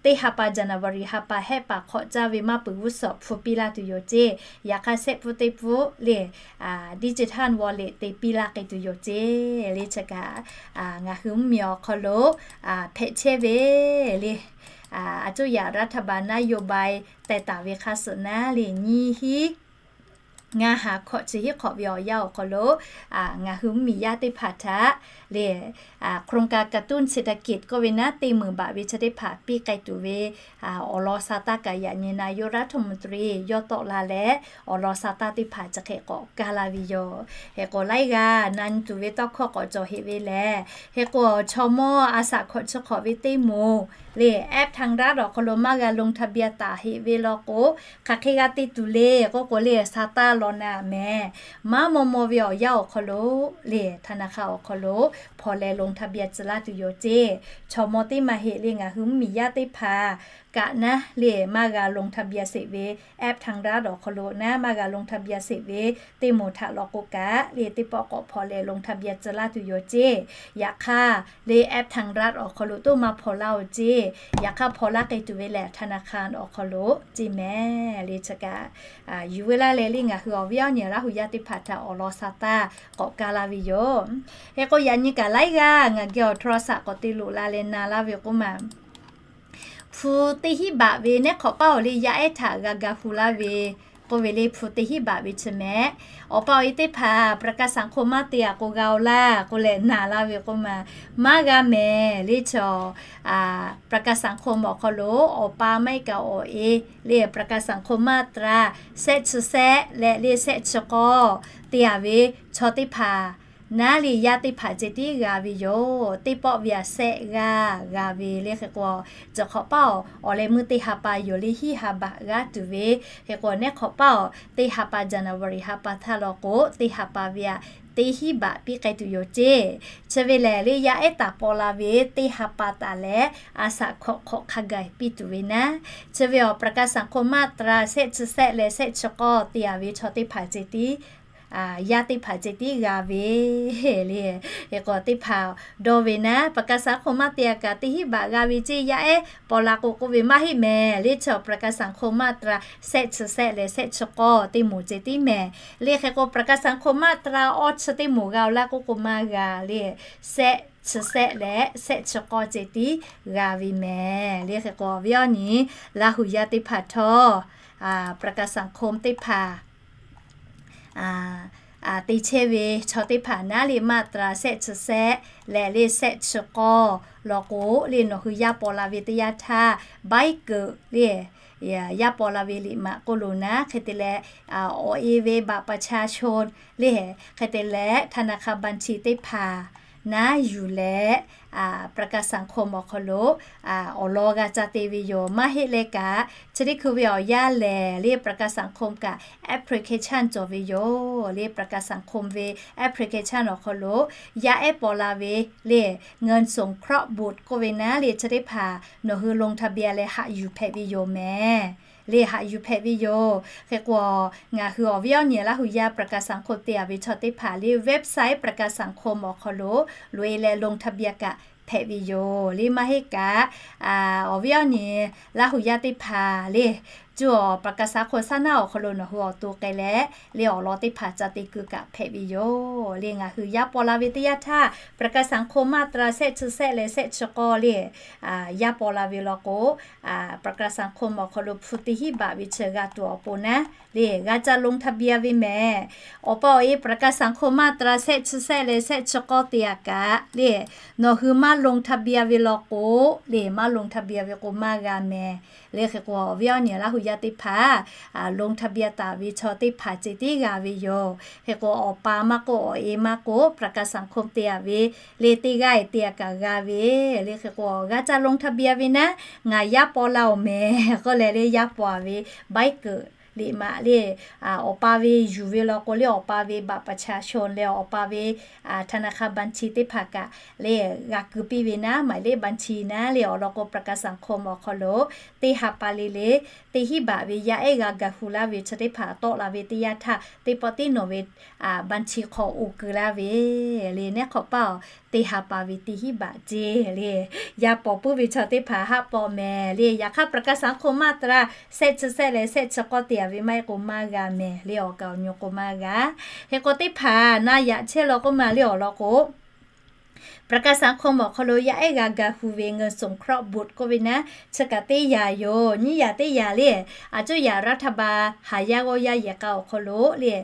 teˇ ha pa January ha pa hehˆ paˍ hk'awꞈ caˇ ve maˇ peuˬ g'uˇ suhˍ hpu piˇ laˇ tuˬ yoˬ ceˇ. Yaꞈ hk'aˇ, shehˆ pfuhˇ teˇ pfuhˇ le digital wallet te piˇ laˇ k'ai tuˬ yoˬ ceˇ le. Chi kaꞈ ngaˬ hui mvuhˇmiˬ awˬ hk'aw lo hpehꞈ chehˇ ve le, a coˇ yaꞈ รัฐบาลนโยบาย teh taˍ ve hk'a suhˍ naˉ le nyiˇ hinˉ ngaˇ ha hkawꞈ chi hiˉ hk'awꞈ ve awˬ yanˇ awˬ hk'aw lo ngaˬ hui mvuhˇmiˬ yaˇ teˇ hpaˍ htaꞈ le โครงการกระตุ้นเศรษฐกิจ k'oˆ ve naˉ teˇ meunˍ baꞈ ve chi teˇ hpaˍ piˇ k'ai tuˬ ve awˬ lawn sa taˇ kaꞈ yaꞈ nyi นายกรัฐมนตรี yawˇ tawˆ la leh awˬ lawn sa taˇ teˇ hpaˍ chi hk'e k'awꞈ kaˇ laˇ ve yoˬ. Hk'e k'o, laiˉ g'aˇ na nyi tuˬ ve tawˇ hkawˇ k'awꞈ cawˬ heꞈ ve lehˬ, hk'e k'o, chaw mawˇ a shaꞈ hkawꞈ chi hk'awꞈ ve teˇ moˍ le แอปทางรัฐ awˬ hk'aw lo maˇ g'a ลงทะเบียน taˍ heꞈ ve law k'o, hk'aˬ hk'e g'a te tuˬ le k'oˆ k'o le, sa taˇ law na mehˍ. Maˇ maw maw ve awˬ yanˇ awˬ hk'aw lo le ธนาคาร awˬ hk'aw lo hpaw leh ลงทะเบียน tcuh laˇ tuˬ yoˬ ceˇ. Chaw mawˇ teˇ maˇ heˆ le ngaˬ hui mvuhˇmiˬ yaˇ teˇ hpaˍ kaꞈ naˉ le maˇ g'a ลงทะเบียน sheˍ ve แอปทางรัฐ awˬ hk'aw lo naˉ maˇ g'a ลงทะเบียน sheˍ ve teˇ moˍ htaꞈ law k'o kaꞈ le teˇ pawˆ k'awꞈ hpaw leh ลงทะเบียน tcuh laˇ tuˬ yoˬ ceˇ. Yaꞈ hk'aˇ le แอปทางรัฐ awˬ hk'aw lo toˇ maˇ hpaw laˇ oˬ ceˇ. Yaꞈ hk'aˇ, hpaw laˇ k'ai tuˬ ve lehˬ ธนาคาร awˬ hk'aw lo ceˇ mehˍ le. Chi kaꞈ yuˬ veu laˇ leh le ngaˬ hui awˬ viˉ awˬ nyi Laˇ hu yaˇ teˇ hpaˍ htaꞈ awˬ lawn sa taˇ k'awꞈ kaˇ laˇ ve yoˬ. Hk'e k'o, yaꞈ nyi kaꞈ laiˉ g'aˇ ngaˬ geh awˬ โทรศัพท์ k'awꞈ te loꞈ la leh na laˇ ve k'oˆ ma, hpu teˇ hinˉ baꞈ ve nehˉ hk'awꞈ paˇ awˬ le yaˇ ehˉ htaꞈ g'a ga hu laˇ ve k'oˆ ve le hpu teˇ hinˉ baꞈ ve chi mehˍ. Awˬ pa awˬ e teˇ hpaˍ ประกันสังคม maˇ te a k'o g'a oˬ laˇ k'oˆ leh na laˇ ve k'oˆ ma, maˇ g'a mehˍ le. Chaw ประกันสังคม awˬ hk'aw lo awˬ pa maˇ heˆ kaꞈ awˬ e le ประกันสังคมมาตรา shehˆ chi shehˆ leh le shehˆ chi k'awˇ te a ve chaw teˇ hpaˍ naˉ le yaˇ teˇ hpaˍ ceh tiˉ g'a ve yoˬ. Teˇ pawˆ ve a shehˆ g'aˇ g'a ve le. Hk'e k'o, chi hk'awꞈ paˇ awˬ awˬ leh meuˇ teˇ ha pa yoˬ le hiˉ ha baꞈ g'aˇ tuˬ ve. Hk'e k'o, nehˉ hk'awꞈ paˇ awˬ teˇ ha pa January ha pa htaˇ law k'o, teˇ ha pa ve a teˇ hinˉ baꞈ piˇ k'ai tuˬ yoˬ ceˇ. Chi ve lehˬ le yaˇ ehˉ taˍ paw la ve teˇ ha pa taˍ leh a shaꞈ hkawꞈ hk'awꞈ hk'a gaˬ piˇ tuˬ ve naˉ, chi ve awˬ ประกันสังคม มาตรา shehˆ chi shehˆ leh shehˆ chi k'awˇ te a ve chaw teˇ hpaˍ ceh tiˉ yaˇ teˇ hpaˍ ceh tiˉ g'a ve le. Hk'e k'o, teˇ hpaˍ dawˇ ve naˉ ประกันสังคม maˇ te a kaꞈ teˇ hinˉ baꞈ g'a ve ceˇ yaˇ ehˉ paw la k'o k'oˆ ve maˇ heˆ mehˍ le. Chaw ประกันสังคม มาตรา shehˆ chi shehˆ leh shehˆ chi k'awˇ teˇ moˍ ceh tiˉ mehˍ le. Hk'e k'o, ประกันสังคม มาตรา awˇ chi teˇ moˍ g'a oˬ laˇ k'oˆ k'o maˇ g'a le. Shehˆ chi shehˆ leh shehˆ chi k'awˇ ceh tiˉ g'a ve mehˍ le. Hk'e k'o, awˬ viˉ awˬ nyi Laˇ hu yaˇ teˇ hpaˍ htawˇ ประกันสังคม teˇ hpaˍ te chehˇ ve chaw teˇ hpaˍ naˉ le มาตรา shehˆ chi shehˆ leh le shehˆ chi k'awˇ law k'o le nawˬ hui yaˇ paw la ve teˇ yanˇ htaˇ ใบเกิด le yaˇ paw la ve liꞈ maꞈ k'oˆ lo naˉ, hk'e te leh awˬ e ve บัตรประชาชน le, hk'e te leh ธนาคารบัญชี teˇ hpaˍ naˉ yuˬ leh ประกันสังคม awˬ hk'aw lo awˬ lawn g'a ca te ve yoˬ. Maˇ heˆ leh kaꞈ, chi teˇ hkui ve awˬ yanˇ lehˬ le ประกันสังคม kaꞈ application cawˬ ve yoˬ. Le ประกันสังคม ve application awˬ hk'aw lo yaˇ ehˉ paw la ve le เงินสงเคราะห์บุตร k'oˆ ve naˉ le chi teˇ hpaˍ nawˬ hui ลงทะเบียน leh haꞈ yuˬ hpehꞈ ve yoˬ mehˍ. Le haꞈ yuˬ hpehꞈ ve yoˬ. Hk'e k'o, ngaˬ hui awˬ viˉ awˬ nyi Laˇ hu yaˇ ประกันสังคม te a ve chaw teˇ hpaˍ le website ประกันสังคม awˬ hk'aw lo loꞈ e leh ลงทะเบียน kaꞈ hpehꞈ ve yoˬ. Le maˇ heˆ kaꞈ, awˬ viˉ awˬ nyi Laˇ hu yaˇ teˇ hpaˍ le, cuˇ awˬ ประชาสังคม saˉ naˉ awˬ hk'aw lo nawˬ hui awˬ to k'ai leh, le awˬ lawn teˇ hpaˍ ca te keu kaꞈ hpehꞈ ve yoˬ. Le ngaˬ hui yaˇ paw la ve teˇ yanˇ htaˇ ประชาสังคม มาตรา shehˆ chi shehˆ leh shehˆ chi k'awˇ le, yaˇ paw la ve law k'o, ประชาสังคม awˬ hk'aw lo hpu teˇ hinˉ baꞈ ve chi g'a tuˬ awˬ pon naˉ le g'a ca ลงทะเบียน ve mehˍ. Awˬ pa awˬ e ประชาสังคม มาตรา shehˆ chi shehˆ leh shehˆ chi k'awˇ te yaꞈ kaꞈ le, nawˬ hui maˇ ลงทะเบียน ve law k'o, le maˇ ลงทะเบียน ve k'o maˇ g'a mehˍ. Le hk'e k'o awˬ viˉ awˬ nyi Laˇ hu yaˇ teˇ hpaˍ ลงทะเบียน taˍ ve chaw teˇ hpaˍ ceh tiˉ g'a ve yoˬ. Hk'e k'o awˬ pa maˇ k'oˆ awˬ e maˇ k'oˆ ประชาสังคม te yaꞈ ve le teˇ g'aˇ e te yaꞈ kaꞈ g'a ve. Le hk'e k'o g'a ca ลงทะเบียน ve naˉ, ngaˬ yaˇ paw la-oˬ mehˍ k'oˆ leh le yaˇ paw ve ใบเกิด liꞈ maꞈ le, awˬ pa ve yuˬ ve law k'o le awˬ pa ve บัตรประชาชน leh awˬ pa ve ธนาคารบัญชี teˇ hpaˍ kaꞈ le g'a keu piˇ ve naˉ, หมายเลขบัญชี naˉ le awˬ lawn k'o ประชาสังคม awˬ hk'aw lo teˇ ha pa le le teˇ hinˉ baꞈ ve yaˇ ehˉ g'a ga hu laˇ ve chi teˇ hpaˍ tawˆ la ve teˇ yanˇ htaˇ teˇ pawˆ tiˉ nawˬ ve บัญชี hk'aw oˬ keu laˇ ve le. Neˉ hk'awꞈ paˇ-oˬ, teˇ ha pa ve teˇ hinˉ baꞈ ceˇ le, yaˇ paw puiˉ ve chaw teˇ hpaˍ haˆ paw mehˍ le. Yaꞈ hk'aˇ ประชาสังคม มาตรา shehˆ chi shehˆ leh shehˆ chi k'awˇ te yaꞈ ve maˇ heˆ k'o maˇ g'a mehˍ le, awˬ kaˍ awˬ nyi k'o maˇ g'a. Hk'e k'o teˇ hpaˍ na yaꞈ chehˇ law k'oˆ ma le awˬ lawn k'o ประชาสังคม awˬ hk'aw lo yaˇ ehˉ g'a ga hu ve เงินสงเคราะห์บุตร k'oˆ ve naˉ, chi kaꞈ teˇ yanˇ yoˬ. Nyiˇ yanˇ teˇ yanˇ le, a cuˇ yaꞈ รัฐบาล haˍ yaˇ g'awˇ yaˇ yehˬ k'a awˬ hk'aw lo le,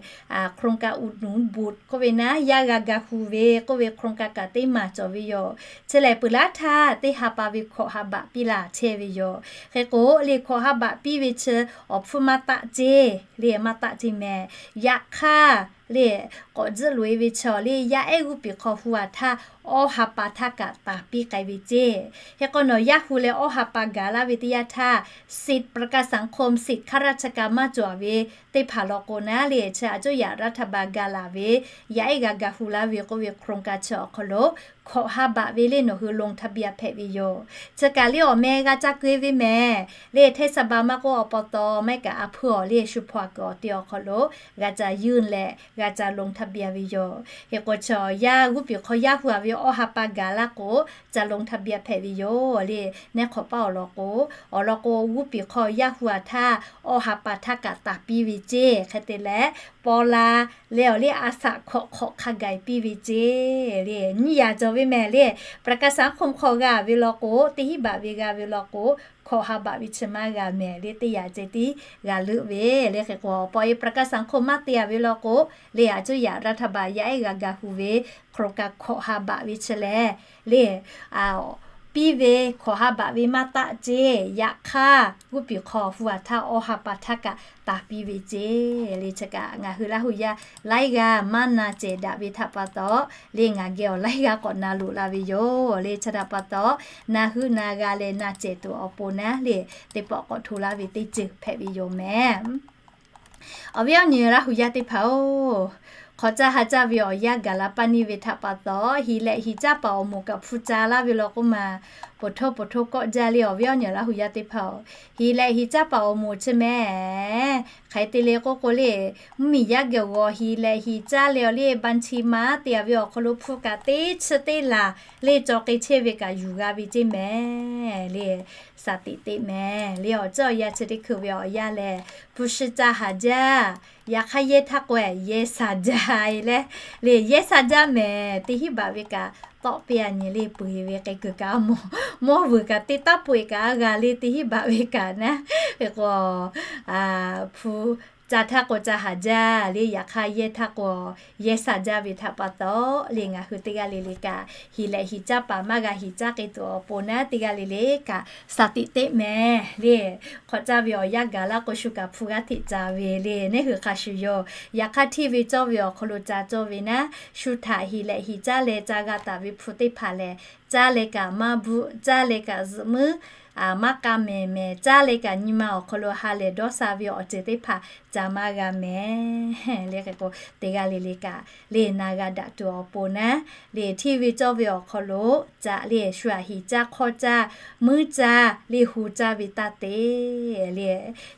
โครงการอุดหนุนบุตร k'oˆ ve naˉ, yaˇ g'a ga hu ve k'oˆ ve โครงการ kaꞈ teˇ maˬ cawˬ ve yoˬ. Chi lehˬ peuˬ laˉ htaˇ teˇ ha pa ve hkawꞈ ha baꞈ piˇ laˇ chehˇ ve yoˬ. Hk'e k'o le hkawꞈ ha baꞈ piˇ ve chi awˬ hpfuhˇ maˇ taˆ ceˇ le, maˇ taˆ ceˇ mehˍ. Yaꞈ hk'aˇ le k'awꞈ tzuhˆ loꞈ e ve chaw le yaˇ ehˉ g'uˇ piˍ hk'aw hu-a htaˇ, awˇ ha pa htaˇ kaꞈ taˍ piˇ k'ai ve ceˇ. Hk'e k'o nawˬ yaˇ hu leh awˇ ha pa gaˬ laˇ ve teˇ yanˇ htaˇ, สิทธิ์ประกันสังคม สิทธิ์ข้าราชการ maˇ cawˬ ve teˇ hpaˍ law k'o naˉ le, chi a cuˇ yaꞈ รัฐบาล ga laˬ ve yaˇ ehˉ g'a ga hu laˇ ve k'oˆ ve โครงการ chi awˬ hk'aw lo hkawꞈ ha baꞈ ve le nawˬ hui ลงทะเบียน hpehꞈ ve yoˬ. Chi kaꞈ le awˬ meh g'a ca keu ve mehˍ le, เทศบาล maˇ k'oˆ awˬ pa taw maˇ heˆ kaꞈ a hpuˇ awˬ le shu hpaw a kuiˬ awˬ te awˬ hk'aw lo g'a ca ยื่น leh g'a ca ลงทะเบียน ve yoˬ. Hk'e k'o chaw yaˇ g'uˇ piˍ hk'aw yaˇ hu-a ve awˇ ha pa gaˬ laˇ k'o ca ลงทะเบียน hpehꞈ ve yoˬ le. Neˉ hk'awꞈ paˇ awˬ lawn k'o, awˬ lawn k'o g'uˇ piˍ hk'aw yaˇ hu-a htaˇ awˇ ha pa htaˇ kaꞈ taˍ piˇ ve ceˇ. Hk'e te leh paw la leh awˬ le a shaꞈ hkawꞈ hk'awꞈ hk'a gaˬ piˇ ve ceˇ le. Nyiˇ yanˇ cawˬ ve mehˍ le, ประชาสังคม hk'aw g'a ve law k'o, teˇ hinˉ baꞈ ve g'a ve law k'o, hkawꞈ ha baꞈ ve chi maˇ g'a mehˍ le, teˇ yanˇ ceh tiˉ g'a leuˆ ve le. Hk'e k'o awˬ pa awˬ e ประชาสังคม maˇ te-a ve law k'o le, a cuˇ yaꞈ รัฐบาล yaˇ ehˉ g'a ga hu ve โครงการ hkawꞈ ha baꞈ ve chi lehˬ le, piˇ ve hkawꞈ ha baꞈ ve maˇ taˆ ceˇ. Yaꞈ hk'aˇ g'uˇ piˍ hk'aw hu-a htaˇ awˇ ha pa htaˇ kaꞈ taˍ piˇ ve ceˇ le. Chi kaꞈ ngaˬ hui Laˇ hu yaˇ laiˉ g'aˇ maˇ na cehˬ daꞈ ve htaꞈ pa taw le, ngaˬ geh awˬ laiˉ g'aˇ k'awꞈ na loꞈ la ve yoˬ le. Chi htaꞈ pa taw na heuˆ na g'a leh na cehˬ tuˬ awˬ pon naˉ le, teˇ pawˆ k'awꞈ hto laˇ ve teˇ ceuˬ hpehꞈ ve yoˬ mehˍ. Awˬ viˉ awˬ nyi Laˇ hu yaˇ teˇ hpaˍ-oˬ, hk'awꞈ caˇ ha caˇ ve awˬ yanˇ gaˬ la paˇ neˇ ve htaꞈ pa taw, heˍ leh heˍ caˇ paˍ awˬ moˍ kaꞈ hpu ca laˇ ve law k'oˆ ma, poˬ htoˇ poˬ htoˇ kawˆ jaˇ le. Awˬ viˉ awˬ nyi Laˇ hu yaˇ teˇ hpaˍ-oˬ, heˍ leh heˍ caˇ paˍ awˬ moˍ chi mehˍ. Hk'aˬ hk'e te le k'oˆ k'o le, mvuhˇmiˬ yaˇ geh g'aw heˍ leh heˍ caˇ leh awˬ le บัญชี maˇ te-a ve awˬ hk'aw lo hpu kaꞈ teˇ chi teˇ laˬ le caw k'ai chehˇ ve kaꞈ yuˬ g'a ve ceˇ mehˍ le. Shaˍ tiꞈ teˇ mehˍ le. Awˬ ceuˬ awˬ yanˇ chi teˇ hkui ve awˬ yanˇ lehˬ, hpu shi ca haˍ jaˇ. Yaꞈ hk'aˇ yehˇ htaˇ k'o yehˇ sha jaˇ e leh le, yehˇ sha jaˇ mehˍ. Teˇ hinˉ baꞈ ve kaꞈ tawˆ piˇ-a nyi le, peuˬ ve k'ai kuiˬ kaꞈ mawˇ, mawˇ vuiˬ kaꞈ teˇ taˉ peuˬ-e kaꞈ g'a le, teˇ hinˉ baꞈ ve kaꞈ naˉ. Hk'e k'o hpu ca htaˇ k'o ca haˍ jaˇ le, yaꞈ hk'aˇ yehˇ htaˇ k'o yehˇ sha jaˇ ve htaꞈ pa taw le, ngaˬ hui teˇ g'aˇ le le kaꞈ heˍ leh heˍ caˇ paˍ maˇ g'a heˍ caˇ k'ai tuˬ awˬ pon naˉ, teˇ g'aˇ le le kaꞈ shaˍ tiꞈ teˇ mehˍ le. Hk'awꞈ caˇ ve awˬ yanˇ gaˬ laˇ k'o shu kaꞈ hpu g'aˇ hteꞈ ca ve le, neˉ hui hk'a shuˍ yoˬ. Yaꞈ hk'aˇ hteˇ ve cawˇ ve awˬ hk'aw lo ca cawˇ ve naˉ, shu htaꞈ heˍ leh heˍ caˇ leh ca g'a taˍ ve hpu teˇ hpaˍ lehˬ, caˇ leh kaꞈ maˇ bvuhˆ, caˇ leh kaꞈ zuhꞈ muiˉ maˇ k'a mehˍ mehˍ, caˇ leh kaꞈ nyi ma awˬ hk'aw lo ha lehˬ dawˇ sha ve awˬ ceuˬ teˇ hpaˍ ca maˇ g'a mehˍ le. Hk'e k'o teˇ g'aˇ le le kaꞈ le na g'a daꞈ tuˬ awˬ pon naˉ le, hteˇ ve cawˇ ve awˬ hk'aw lo ca le shu aꞈ heˍ caˇ hk'awˇ caˇ muiˉ caˇ le hu caˇ ve taˇ te le.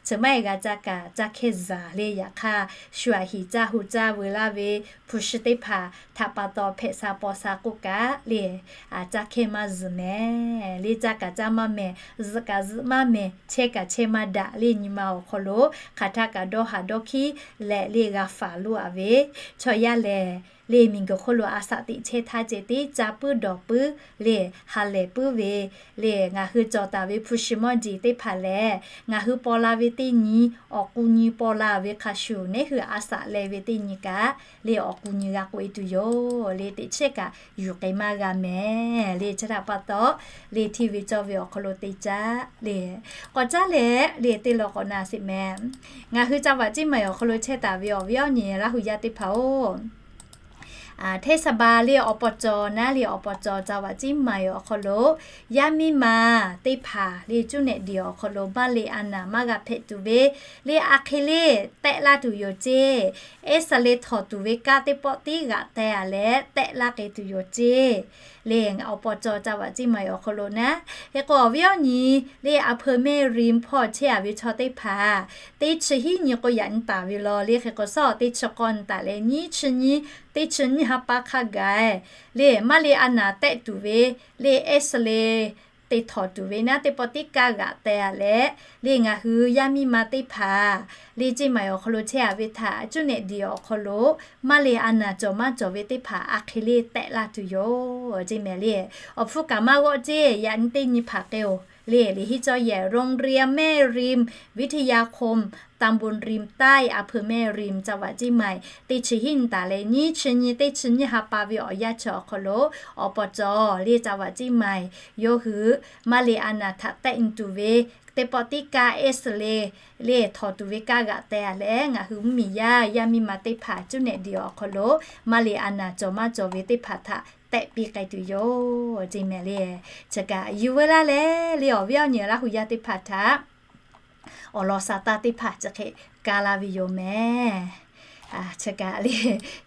Chi maˇ heˆ g'a caˇ kaꞈ caˇ hkehˇ zaˬ le. Yaꞈ hk'aˇ shu aꞈ heˍ caˇ hu caˇ veu laˇ ve hpu shi teˇ hpaˍ htaꞈ pa taw hpehꞈ sha paw sha k'oˆ kaꞈ le, caˇ hkehˇ maˇ zuhˬ mehˍ le. Caˇ kaꞈ caˇ maˇ mehˍ, zuhꞈ kaꞈ zuhꞈ maˇ mehˍ, chehˇ kaꞈ chehˇ maˇ daꞈ le. Nyi ma awˬ hk'aw lo hk'aˬ htaˇ kaꞈ dawˇ haˍ dawˇ hkiˉ leh le g'a faˍ loˇ a ve chaw yaˇ lehˬ, le miˬguiˬ hk'oˆ lo a saꞈ teꞈ chehˇ htaˇ ceh tiˉ caˇ puiˉ dawˬ puiˉ le, ha lehˬ puiˉ ve le, ngaˬ hui cawˬ taˍ ve hpu shi mawˇ jeˬ teˇ hpaˍ lehˬ, ngaˬ hui paw la ve teˇ nyi, awˬ k'u nyi paw la ve hk'a shuˍ, neˉ hui a saꞈ leh ve teˇ nyi kaꞈ le awˬ k'u nyi g'a k'oꞈ e tuˬ yoˬ le. Teꞈ chiˉ kaꞈ yuˬ k'ai maˇ g'a mehˍ le. Chi htaꞈ pa taw le hteˇ ve cawˇ ve awˬ hk'aw lo te caˇ le, k'awꞈ caˉ leh le teˇ law k'awꞈ na sheˍ mehˍ. Ngaˬ hui Caˇ vaꞈ Ciˇ Maiˍ awˬ hk'aw lo chehˇ taˍ ve awˬ viˉ awˬ nyi laˇ hui yaˇ teˇ hpaˍ-oˬ, hteˇ saˍ ba le awˬ paw cawˬ naˉ le awˬ paw cawˬ Caˇ vaꞈ Ciˇ Maiˍ awˬ hk'aw lo yaˇ miˇ ma teˇ hpaˍ le cuˇ nehꞈ diˬ awˬ hk'aw lo maˇ le a naˍ maˇ g'a hpehꞈ tuˬ ve le a hk'e le tehˆ laˇ tuˬ yoˬ ceˇ. Eˉsaˍ le htawnˍ tuˬ ve kaˇ teˇ pawˆ tiˉ g'aꞈ teh a leh tehˆ laˇ k'ai tuˬ yoˬ ceˇ le awˬ paw cawˬ Caˇ vaꞈ Ciˇ Maiˍ awˬ hk'aw lo naˉ. Hk'e k'o awˬ viˉ awˬ nyi le a hpeu mehˇ ri hpawˇ chehˇ a ve chaw teˇ hpaˍ teˇ chi hiˉ nyi k'o yaꞈ nyi taˍ ve law le. Hk'e k'o suhˉ teˇ chi k'awˇ nyi taˍ leh nyiˇ chi nyi, teˇ chi nyiˇ ha pa hk'a gaˬ le maˇ le a naˍ tehˆ tuˬ ve le eˉsaˍ le te htawnˍ tuˬ ve naˉ teˇ pawˆ tiˉ kaˇ g'aꞈ teh a leh le ngaˬ hui yaˇ miˇ ma teˇ hpaˍ le Ciˇ Maiˍ awˬ hk'aw lo chehˇ a ve htaꞈ cuˇ nehꞈ diˬ awˬ hk'aw lo maˇ le a naˍ cawˬ maˇ cawˬ ve teˇ hpaˍ a hk'e le tehˆ laˇ tuˬ yoˬ ceˇ mehˍ le. Awˬ hpfuhˇ kaꞈ maˇ g'awˆ ceˇ, yaꞈ nyi teˇ nyi hpaˍ k'ai-oˬ le. Liꞈ hiˉ cawˇ yehˬ โรงเรียนแม่ริมวิทยาคม ตำบลริมใต้ อำเภอแม่ริม จังหวัดเชียงใหม่ teˇ chi hiˉ nyi taˍ leh nyiˇ chi nyi teˇ chi nyiˇ ha pa ve awˬ yanˇ chi awˬ hk'aw lo awˬ paw cawˬ le Caˇ vaꞈ Ciˇ Maiˍ yawˇ hui maˇ le a naˍ htaꞈ tehˆ nyi tuˬ ve teˇ pawˆ tiˉ kaˇ eˉsaˍ le le htawnˍ tuˬ ve kaˇ g'aꞈ teh a leh ngaˬ hui mvuhˇmiˬ yaˇ yaˇ miˇ ma teˇ hpaˍ cuˇ nehꞈ diˬ awˬ hk'aw lo maˇ le a naˍ cawˬ maˇ cawˬ ve teˇ hpaˍ htaꞈ tehˆ piˇ k'ai tuˬ yoˬ ceˇ mehˍ le. Chi kaꞈ yuˬ veu laˇ leh le awˬ viˉ awˬ nyi laˇ hui yaˇ teˇ hpaˍ htaꞈ awˬ lawn sa taˇ teˇ hpaˍ chi hk'e ka laˇ ve yoˬ mehˍ. Chi kaꞈ le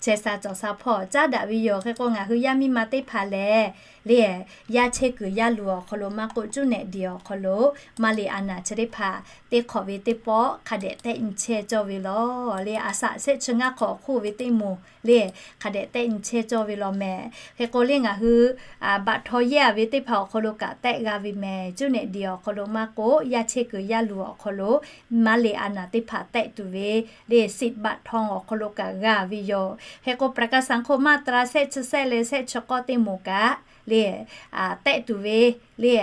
chehˇ sha cawˬ sha hpawˇ caˉ daꞈ ve yoˬ. Hk'e k'o ngaˬ hui yaˇ miˇ ma teˇ hpaˍ lehˬ le yaˇ chehˇ kuiˬ yaˇ luˬ awˬ hk'aw lo maˇ k'oˆ cuˇ nehꞈ diˬ awˬ hk'aw lo maˇ le a naˍ chi teˇ hpaˍ teˇ hk'awꞈ ve teˇ pawˆ hk'a dehꞈ tehˆ nyi chehˇ cawˇ ve law le a saꞈ shehˆ chi ngaˇ hk'awꞈ hk'oˆ ve teˇ moˍ le hk'a dehꞈ tehˆ nyi chehˇ cawˇ ve law mehˍ. Hk'e k'o le ngaˬ hui baꞈ htaw yehˇ a ve teˇ hpaˍ awˬ hk'aw lo kaꞈ tehˆ g'a ve mehˍ. Cuˇ nehꞈ diˬ awˬ hk'aw lo maˇ k'oˆ yaˇ chehˇ kuiˬ yaˇ luˬ awˬ hk'aw lo maˇ le a naˍ teˇ hpaˍ tehˆ tuˬ ve le สิทธิ์บัตรทอง awˬ hk'aw lo kaꞈ g'a ve yoˬ. Hk'e k'o ประกันสังคม มาตรา shehˆ chi shehˆ leh shehˆ chi k'awˇ teˇ moˍ kaꞈ le tehˆ tuˬ ve le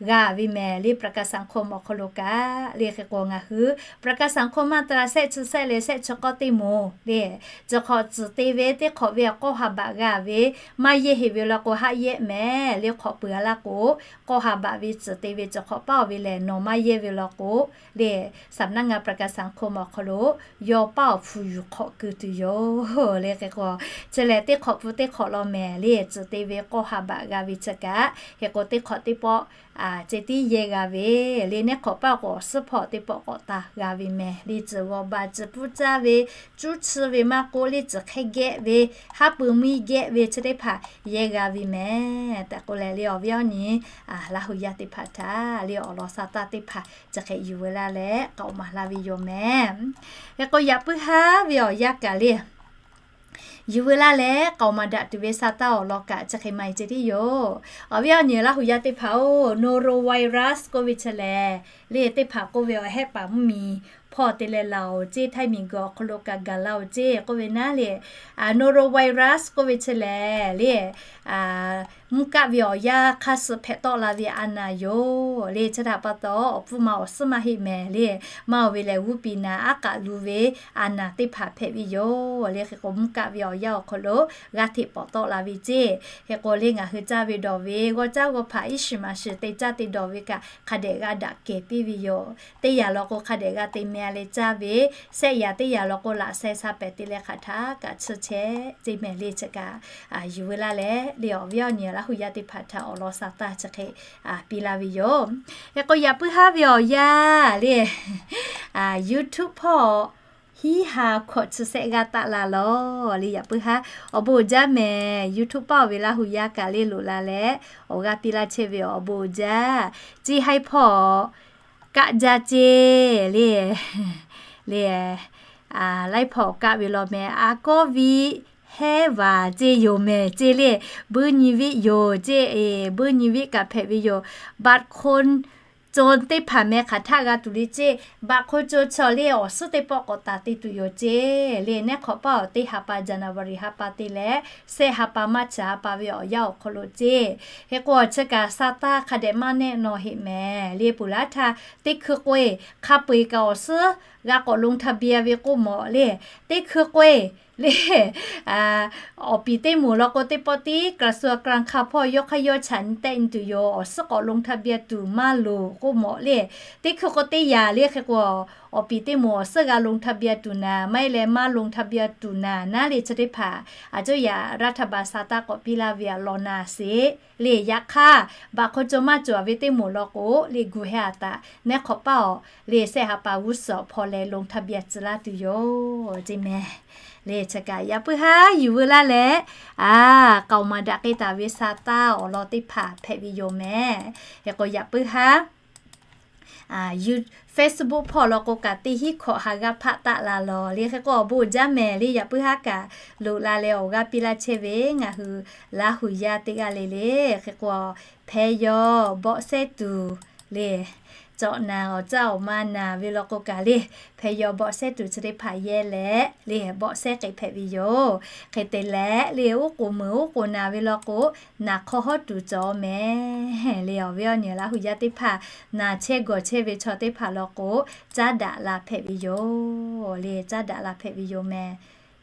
g'a ve mehˍ le ประกันสังคม awˬ hk'aw lo kaꞈ le. Hk'e k'o ngaˬ hui ประกันสังคม มาตรา shehˆ chi shehˆ leh shehˆ chi k'awˇ teˇ moˍ le chi hk'awꞈ tcuhˍ te ve teˇ hk'awꞈ ve k'awˇ ha baꞈ g'a ve maˇ yehˇ heˍ ve law k'o haˆ yehˆ mehˍ le hk'awꞈ peuˬ a laˇ k'o k'awˇ ha baꞈ ve tcuhˍ te ve chi hk'awꞈ paˇ ve lehˬ nawˬ maˇ yehˇ ve law k'o le สำนักงานประกันสังคม awˬ hk'aw lo yawˇ paˇ awˬ hpu yuˬ hk'awꞈ keu tuˬ yoˬ le. Hk'e k'o chi lehˬ teˇ hk'awꞈ pun teˇ hk'awꞈ law mehˍ le tcuhˍ te ve k'awˇ ha baꞈ g'a ve chi kaꞈ. Hk'e k'o teˇ hk'awꞈ teˇ pawˆ ceh tiˉ yehˇ g'a ve le neˉ hk'awꞈ paˇ k'o awˬ suhˉ hpawˇ teˇ pawˆ k'awꞈ taˍ g'a ve mehˍ le. Tcuhˍ g'aw ba tcuhˍ puˇ caˇ ve cuˇ chi ve maˇ k'oˆ le tcuhˍ hk'ehˇ gehˆ ve haˉ pui mvuhˇ gehˆ ve chi teˇ hpaˍ yehˇ g'a ve mehˍ. Tehꞈ k'oˆ leh le awˬ viˉ awˬ nyi laˇ hui yaˇ teˇ hpaˍ htaꞈ le awˬ lawn sa taˇ teˇ hpaˍ chi hk'e yuˬ veu laˇ leh k'aoˍ maˍ laˇ ve yoˬ mehˍ. Hk'e k'o yaꞈ puiˉ haˉ ve awˬ yanˇ kaꞈ le yuˬ veu laˇ leh k'aoˍ maˍ daꞈ tuˬ ve sa taˇ awˬ lawn kaꞈ chi hk'e maˇ heˆ ceh tiˉ yoˬ. Awˬ viˉ awˬ nyi laˇ hui yaˇ teˇ hpaˍ-oˬ, norovirus k'oˆ ve chi lehˬ le teˇ hpaˍ k'oˆ ve awˬ hehˆ paˍ mvuhˇmiˬ hpawˇ te leh laˬ-oˬ ceˇ, htaiˇ miˬguiˬ awˬ hk'aw lo kaꞈ gaˬ la-oˬ ceˇ k'oˆ ve naˉ le, norovirus k'oˆ ve chi lehˬ le mvuhˇ kaˆ ve awˬ yanˇ hk'aˇ suh hpehꞈ tawˆ la ve a naˍ yoˬ le. Chi htaꞈ pa taw awˬ pfuhˇ ma awˬ suhˉ maˇ heˆ mehˍ le. Maˇ oˬ ve lehˬ g'uˇ piˍ naˍ aˉ k'aꞈ lu ve a naˍ teˇ hpaˍ hpehꞈ ve yoˬ le. Hk'e k'o mvuhˇ kaˆ ve awˬ yanˇ awˬ hk'aw lo g'aˇ hteꞈ pawˍ tawˆ la ve ceˇ. Hk'e k'o le ngaˬ hui caˇ ve dawˬ ve g'awˇ caˉ g'awˇ hpaꞈ iˉ shiˍ maˍ shiˍ te caˇ te dawˬ ve kaꞈ hk'a dehꞈ g'a daꞈ kehˬ piˇ ve yoˬ. Teˇ yanˇ law k'o hk'a dehꞈ g'a te meh a leh caˇ ve, shehˆ yanˇ teˇ yanˇ law k'o laꞈ sheh sha pehˍ te leh hk'aˬ htaˇ kaꞈ tsuhˇ chehˇ ceˇ mehˍ le. Chi kaꞈ yuˬ veu laˇ leh le awˬ viˉ awˬ nyi laˇ hui yaˇ teˇ hpaˍ htaꞈ awˬ lawn sa taˇ chi hk'e piˇ laˇ ve yoˬ. Hk'e k'o yaꞈ puiˉ haˉ ve awˬ yanˇ le YouTube hpawˇ hiˉ ha hkawꞈ chi shehˆ g'aˇ taˆ la lawˬ le. Yaꞈ puiˉ haˉ awˬ bon uiˍ jaˇ mehˍ. YouTube paˇ oˬ ve laˇ hui yaˇ kaꞈ le loꞈ la leh awˬ g'aˇ piˇ laˇ chehˇ ve awˬ bon uiˍ jaˇ. Ceˇ haiˉ hpawˇ kaˆ jaˇ ceˇ le. Le laiˉ hpawˇ kaˆ ve law mehˍ. A kawˇ viˆ hehˉ vaˬ ceˇ yoˬ mehˍ ceˇ le. Buiˇ nyi viˆ yoˬ ceˇ, buiˇ nyi viˆ kaꞈ hpehꞈ ve yoˬ. Baꞈ hko co teˇ hpaˍ meh hk'aˬ htaˆ g'a tuˬ le ceˇ. Baꞈ hko co chaw le awˬ suhˉ teˇ pawˆ k'awꞈ taˍ te tuˬ yoˬ ceˇ le. Neˇ hk'awꞈ paˇ awˬ teˇ ha pa January ha pa te leh, sehˆ ha pa March ha pa ve awˬ yanˇ awˬ hk'aw lo ceˇ. Hk'e k'o, awˬ chi kaꞈ sa taˇ hk'a dehꞈ maˇ nehˆ naw heˆ mehˍ le. Peuˬ laˇ htaˇ, teˇ hkui k'o-e hk'a peu-eˬ kaꞈ awˬ suhˉ g'a k'awꞈ ลงทะเบียน ve k'oˆ mawˬ le. Teˇ hkui k'o-e le, awˬ piˍ teˇ moˍ law k'o, teˇ pawˆ tiˉ กระทรวงการคลัง hk'a hpawˇ yawˇ hk'aˇ yawˇ chaꞈ nyi tehˆ nyi tuˬ yoˬ. Awˬ suhˉ k'awꞈ ลงทะเบียน tuˬ maˇ loˍ k'oˆ mawˬ le. Teˇ hkui k'o teˇ yanˇ le. Hk'e k'o, awˬ piˍ teˇ moˍ awˬ suhˉ g'a ลงทะเบียน tuˬ naˍ, maˇ heˆ leh maˇ ลงทะเบียน tuˬ naˍ naˉ le, chi teˇ hpaˍ aˬ coˇ yaꞈ รัฐบาล sa taˇ k'awꞈ piˇ laˇ ve aꞈ law naˍ sheˍ le. Yaꞈ hk'aˇ, baꞈ hko co maˇ cawˬ ve teˇ moˍ law k'o le, gu heh aꞈ taˍ neˇ hk'awꞈ paˇ awˬ le sehˆ ha pa g'uˇ suhˍ awˬ hpawˇ leh ลงทะเบียน tcuh laˇ tuˬ yoˬ ceˇ mehˍ le. Chi kaꞈ yaꞈ puiˉ haˉ yuˬ veu laˇ leh, a, k'aoˍ maˍ daꞈ k'ai taˍ ve sa taˇ awˬ lawn teˇ hpaˍ hpehꞈ ve yoˬ mehˍ. Hk'e k'o, yaꞈ puiˉ haˉ Facebook hpawˇ law k'o kaꞈ, teˇ hinˉ hkawꞈ ha g'aˇ hpaˆ taˆ la lawˬ le. Hk'e k'o, awˬ bon uiˍ jaˇ mehˍ le. Yaꞈ puiˉ haˉ kaꞈ loꞈ la leh awˬ g'aˇ piˇ laˇ chehˇ ve ngaˬ hui Laˇ huˍ yaˇ teˇ g'aˇ le le. Hk'e k'o, hpeh yaw bawˆ sehˉ tuˬ le, cawꞈ naˍ awˬ caˇ awˬ ma naˍ ve law k'o kaꞈ le, hpeh yaw bawˆ sehˉ tuˬ chi teˇ hpaˍ yehˇ leh le, bawˆ sehˉ k'ai hpehꞈ ve yoˬ. Hk'e te leh le, uˉ k'oˍ meuˍ uˉ k'oˍ naˍ ve law k'o, naˍ hk'aw hawˉ tuˬ cawˬ mehˍ le. Awˬ viˉ awˬ nyi Laˇ huˍ yaˇ teˇ hpaˍ, naˍ chehˇ gawˬ chehˇ ve chaw teˇ hpaˍ law k'o, caˉ daꞈ la hpehꞈ ve yoˬ le. Caˉ daꞈ la hpehꞈ ve yoˬ mehˍ.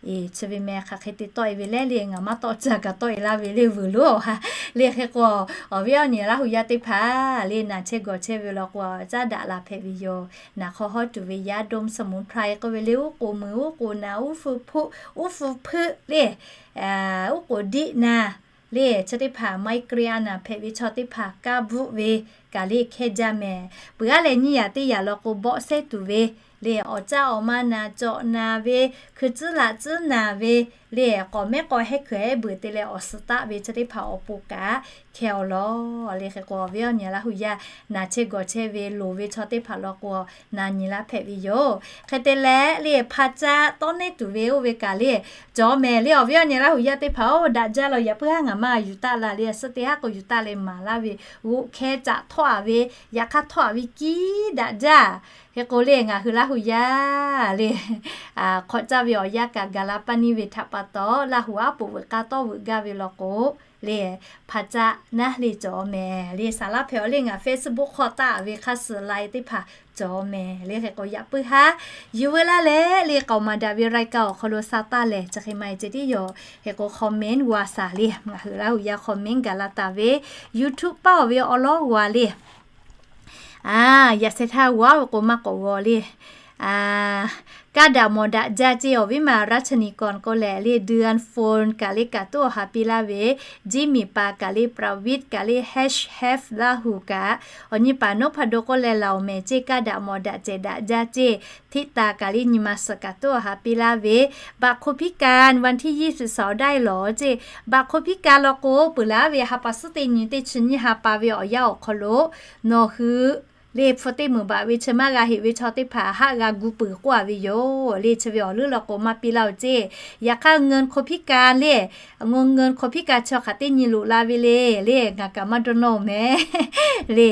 Chi ve meh hk'aˬ hk'e te tawˆ-e ve lehˬ le, ngaˬ maˇ tawˆ tcuh kaꞈ tawˆ-e laˇ ve le, vuiˬ lonˉ awˬ ha le. Hk'e k'o, awˬ viˉ awˬ nyi Laˇ huˍ yaˇ teˇ hpaˍ le, naˍ chehˇ gawˬ chehˇ ve law k'o, caˉ daꞈ la hpehꞈ ve yoˬ. Naˍ hk'aw hawˉ tuˬ ve ยาดมสมุนไพร k'oˆ ve le, uˉ k'oˍ meuˍ uˉ k'oˍ naˍ, uˉ fuiˍ hpuˆ, uˉ fuiˍ hpuˆ le, uˉ k'oˍ diˆ naˍ le, chi teˇ hpaˍ ไมเกรน naˍ hpehꞈ ve chaw teˇ hpaˍ kaˇ bvuhˆ ve kaꞈ le hkehˇ jaˇ mehˍ. Peuˬ aˉ leh nyiˇ yaꞈ teˇ yaꞈ law k'o, bawˆ sehˉ tuˬ ve le, awˬ caˇ awˬ ma naˍ, cawꞈ naˍ ve, hkui tcuhˉ laꞈ tcuhˉ naˍ ve le, k'awꞈ mehˉ k'aw hehˉ hkui hehˉ beuꞈ te leh awˬ suhˍ taˆ ve chi teˇ hpaˍ awˬ pon kaꞈ hkehˇ-aw lawˬ le. Hk'e k'o, awˬ viˉ awˬ nyi Laˇ huˍ yaˇ naˍ chehˇ gawˬ chehˇ ve loˍ ve chaw teˇ hpaˍ law k'o, naˍ nyi laˇ hpehꞈ ve yoˬ. Hk'e te leh le, hpa caˆ tawˇ neˉ tuˬ ve oˇ ve kaꞈ le cawˬ mehˍ le. Awˬ viˉ awˬ nyi Laˇ huˍ yaˇ teˇ hpaˍ-oˬ, daꞈ jaˇ lawˬ. Yaꞈ puiˉ haˉ ngaˬ maˇ yuˬ taˆ la le, suhˆ teˇ haˉ k'o yuˬ taˆ leh maˍ laˇ ve, g'oꞈ hkeh caꞈ htawˆ-a ve, yaꞈ hk'aˇ htawˆ-a ve kiˉ daꞈ jaˇ. Hk'e k'o le, ngaˬ hui Laˇ huˍ yaˇ le, hk'awꞈ caˇ ve awˬ yanˇ kaꞈ gaˬ la paˇ neˇ ve htaꞈ pa taw, Laˇ huˍ aˉ poꞈ veuꞈ k'aˇ tawˇ veuꞈ gaˇ ve law k'o le, hpa caˆ naˉ le cawˬ mehˍ le. Saˍ laˇ hpehꞈ-aw le, ngaˬ Facebook hk'aw taˆ ve hk'aˇ suh lai teˇ hpaˍ cawˬ mehˍ le. Hk'e k'o, yaꞈ puiˉ haˉ yuˬ veu laˇ leh le, k'aoˍ maˍ daꞈ ve รายการ awˬ hk'aw lo sa taˇ lehˬ, chi hk'e maˇ heˆ ceh tiˉ yoˬ. Hk'e k'o, comment g'a saˍ le, ngaˬ hui Laˇ huˍ yaˇ comment gaˬ la taˍ ve, YouTube paˇ-oˬ ve awˬ lawˉ g'a le. A, yaꞈ sheh htaˇ g'a ve k'o maˇ k'awꞈ g'aw le. Kaˇ daꞈ mawˬ daꞈ jaˇ ceˇ. Awˬ viˉ ma รัชนีกร k'oˆ leh le, เดือน phone kaꞈ le kaꞈ tuˉ awˬ ha piˇ laˇ ve, Jiˇ miˬ pa kaꞈ le, Pravit kaꞈ le, hash have Laˇ huˍ kaꞈ, awˬ nyi paˍ นพดล k'oˆ leh laˬ-oˬ mehˍ ceˇ. Kaˇ daꞈ mawˬ daꞈ cehˬ daꞈ jaˇ ceˇ. Htiˆ taˍ kaꞈ le, nyi ma suhˍ kaꞈ tuˉ awˬ ha piˇ laˇ ve, บัตรคนพิการ วันที่ ยี่สิบสอง ได้เหรอ ceˇ. บัตรคนพิการ law k'o, peuˬ laˇ ve ha pa suhˉ teˇ nyi teˇ chi nyiˇ ha pa ve awˬ yanˇ awˬ hk'aw lo nawˬ hui le, hpu teˇ meunˍ baꞈ ve chi maˇ g'a heꞈ ve chaw teˇ hpaˍ haˆ g'a gu peuˬ k'oˆ-a ve yoˬ le. Chi ve awˬ leuˉ law k'o maˇ piˇ laˇ-oˬ ceˇ. Yaꞈ hk'aˇ เงินคนพิการ le, เงินคนพิการ chi hk'aˬ teˇ nyi loꞈ la ve le le, ngaˬ kaꞈ maˇ dawˇ nawˇ-oˬ mehˍ le.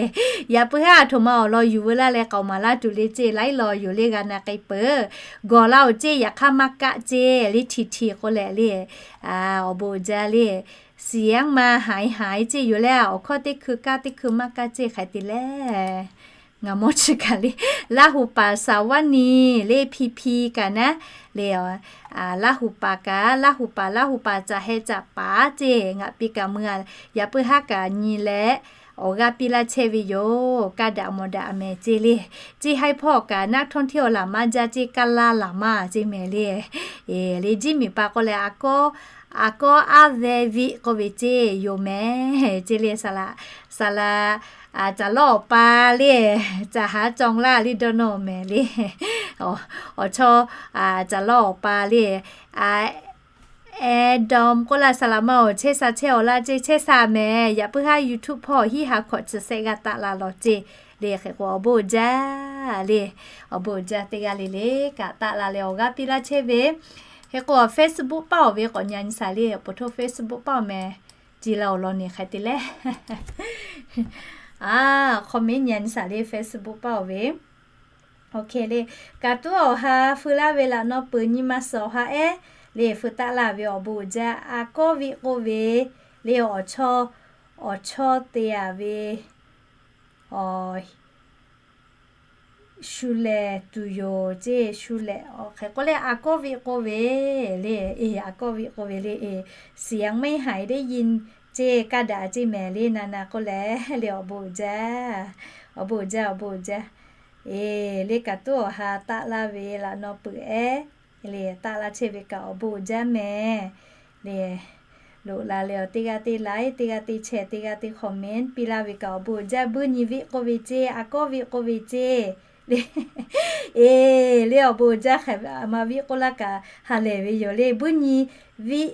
Yaꞈ puiˉ haˉ aˬ htoꞈ ma awˬ lawn yuˬ veu laˇ leh k'aoˍ maˍ laˇ tuˬ le ceˇ. Laiˉ law yoˬ le, g'a na k'ai peuˬ. Gawˬ laˇ-oˬ ceˇ. Yaꞈ hk'aˇ maˇ kaˆ ceˇ le, htiꞈ htiꞈ k'oˆ leh le, awˬ bon uiˍ jaˇ le. เสียงมาหายหาย ceˇ yoˬ le. Awˬ hkawˇ teˇ hkui kaˇ teˇ hkui maˇ kaˇ ceˇ hk'aˬ hk'e te le. Ngaˬ mawˇ chi kaꞈ le, Laˇ huˍ paˍ สาวนี le, พีพี kaꞈ naˉ le, Laˇ huˍ paˍ kaꞈ, Laˇ huˍ paˍ, Laˇ huˍ paˍ caˬ heh caˬ paˍ ceˇ. Ngaˬ piˇ kaꞈ mui-a, yaꞈ puiˉ haˉ kaꞈ nyi leh awˬ g'aˇ piˇ laˇ chehˇ ve yoˬ. Kaˇ daꞈ mawˬ daꞈ mehˍ ceˇ le. Ceˇ haiˉ hpawˇ kaꞈ naˉ ท่องเที่ยว laˬ maˇ jaˇ ceˇ, kaˇ laˇ laˬ maˇ ceˇ mehˍ le. Le, Jiˇ miˬ pa k'oˆ leh, aˬ kawˉ aˉ ve viˆ k'oˆ ve ceˇ yoˬ mehˍ ceˇ le. Saˍ laꞈ, saˍ laꞈ, caˬ lawˇ awˬ pa le, caˬ haˉ cawˬ laˇ le, dawˇ nawˇ mehˍ le. Awˬ chawˇ, caˬ lawˇ awˬ pa le, Adam k'oˆ laˇ, saˍ laꞈ ma-oˬ, chehˇ sha chehˇ-aw laˇ ceˇ. Chehˇ sha mehˍ. Yaꞈ puiˉ haˉ YouTube hpawˇ hiˉ ha hkawꞈ chi sehˆ g'a taˆ la lawˬ ceˇ le. Hk'e k'o, awˬ bon uiˍ jaˇ le. Awˬ bon uiˍ jaˇ, teˇ g'aˇ le le kaꞈ taˆ la leh awˬ g'aˇ piˇ laˇ chehˇ ve Hk'e k'o, Facebook paˇ-oˬ ve k'awꞈ nyi a nyi shaˍ le, awˬ po htoˇ Facebook paˇ-oˬ meh, ci la awˬ lawn ni hk'e te leh, a, comment nyi a nyi shaˍ le, Facebook paˇ-oˬ ve. Oˇ hk'e le, kaꞈ tuˉ awˬ ha feu laˇ ve laꞈ naw peuˬ nyi ma suhˍ awˬ ha ehˉ le, feu taˆ laˇ ve awˬ bon uiˍ jaˇ. A kawˇ viˆ k'oˆ ve le, awˬ chawˇ, awˬ chawˇ te a ve, awˬ shu lehˬ tuˬ yoˬ ceˇ, shu lehˬ. Hk'e k'oˆ leh a kawˇ viˆ k'oˆ ve le, e, a kawˇ viˆ k'oˆ ve le, e, เสียงไม่หายได้ยิน ceˇ, kaˇ daꞈ ceˇ mehˍ le, na na k'oˆ leh le, awˬ bon uiˍ jaˇ, awˬ bon uiˍ jaˇ, awˬ bon uiˍ jaˇ. E, le kaꞈ tuˉ awˬ ha taˆ laˇ ve laꞈ naw peuˬ ehˉ le, taˆ laˇ chehˇ ve kaꞈ awˬ bon uiˍ jaˇ mehˍ le. Loꞈ la leh awˬ teˇ g'aˇ teˇ like, teˇ g'aˇ teˇ share, teˇ g'aˇ teˇ comment piˇ laˇ ve kaꞈ awˬ bon uiˍ jaˇ. Buiˇ nyi viˆ k'oˆ ve ceˇ, a kawˇ viˆ k'oˆ ve ceˇ le. E, le awˬ bon uiˍ jaˇ. Hk'e ma viˆ k'oˆ laˇ kaꞈ ha lehˬ ve yoˬ le. Buiˇ nyi viˆ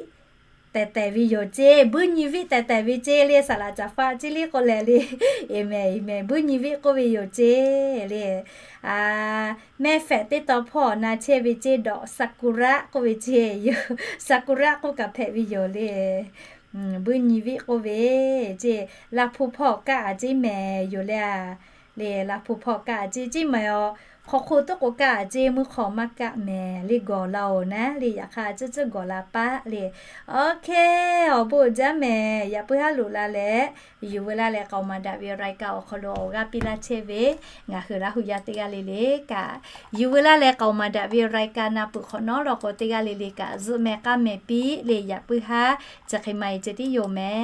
tehˬ tehˬ ve yoˬ ceˇ, buiˇ nyi viˆ tehˬ tehˬ ve ceˇ le, saˍ laꞈ caˍ faˆ ceˇ le k'oˆ leh le. Aˍmenˍ, aˍmenˍ. Buiˇ nyi viˆ k'oˆ ve yoˬ ceˇ le. A, mehˆ hpehꞈ teˇ taw hpawˇ na chehˇ ve ceˇ, dawꞈ ซากุระ k'oˆ ve ceˇ yoˬ. ซากุระ k'oˆ kaꞈ hpehꞈ ve yoˬ le. Buiˇ nyi viˆ k'oˆ ve ceˇ, laˇ hpu hpawˇ kaˆ a ceˇ mehˍ yoˬ le. A, le laˇ hpu hpawˇ kaˆ a ceˇ ceˇ mehˍ aˬ. Hk'aw hk'oˆ tuˉ k'o kaˆ a ceˇ, mvuhˇ hk'aw maˇ kaˆ mehˍ le, gawˬ la-oˬ naˉ le, yaꞈ hk'aˇ tcuhˉ tcuhˉ gawˬ la paˆ le. Oˇ hk'e, awˬ bon uiˍ jaˇ mehˍ. Yaꞈ puiˉ haˉ loꞈ la leh, yuˬ veu laˇ leh k'aoˍ maˍ daꞈ ve รายการ awˬ hk'aw lo awˬ g'aˇ piˇ laˇ chehˇ ve, ngaˬ hui Laˇ hu yaˇ teˇ g'aˇ le le kaꞈ, yuˬ veu laˇ leh k'aoˍ maˍ daꞈ ve รายการ na peuˬ hk'awꞈ nawˉ law k'o, teˇ g'aˇ le le kaꞈ zuhˆ meh k'aˉ meh piˇ le. Yaꞈ puiˉ haˉ chi hk'e ma e ceh tiˉ yoˬ mehˍ.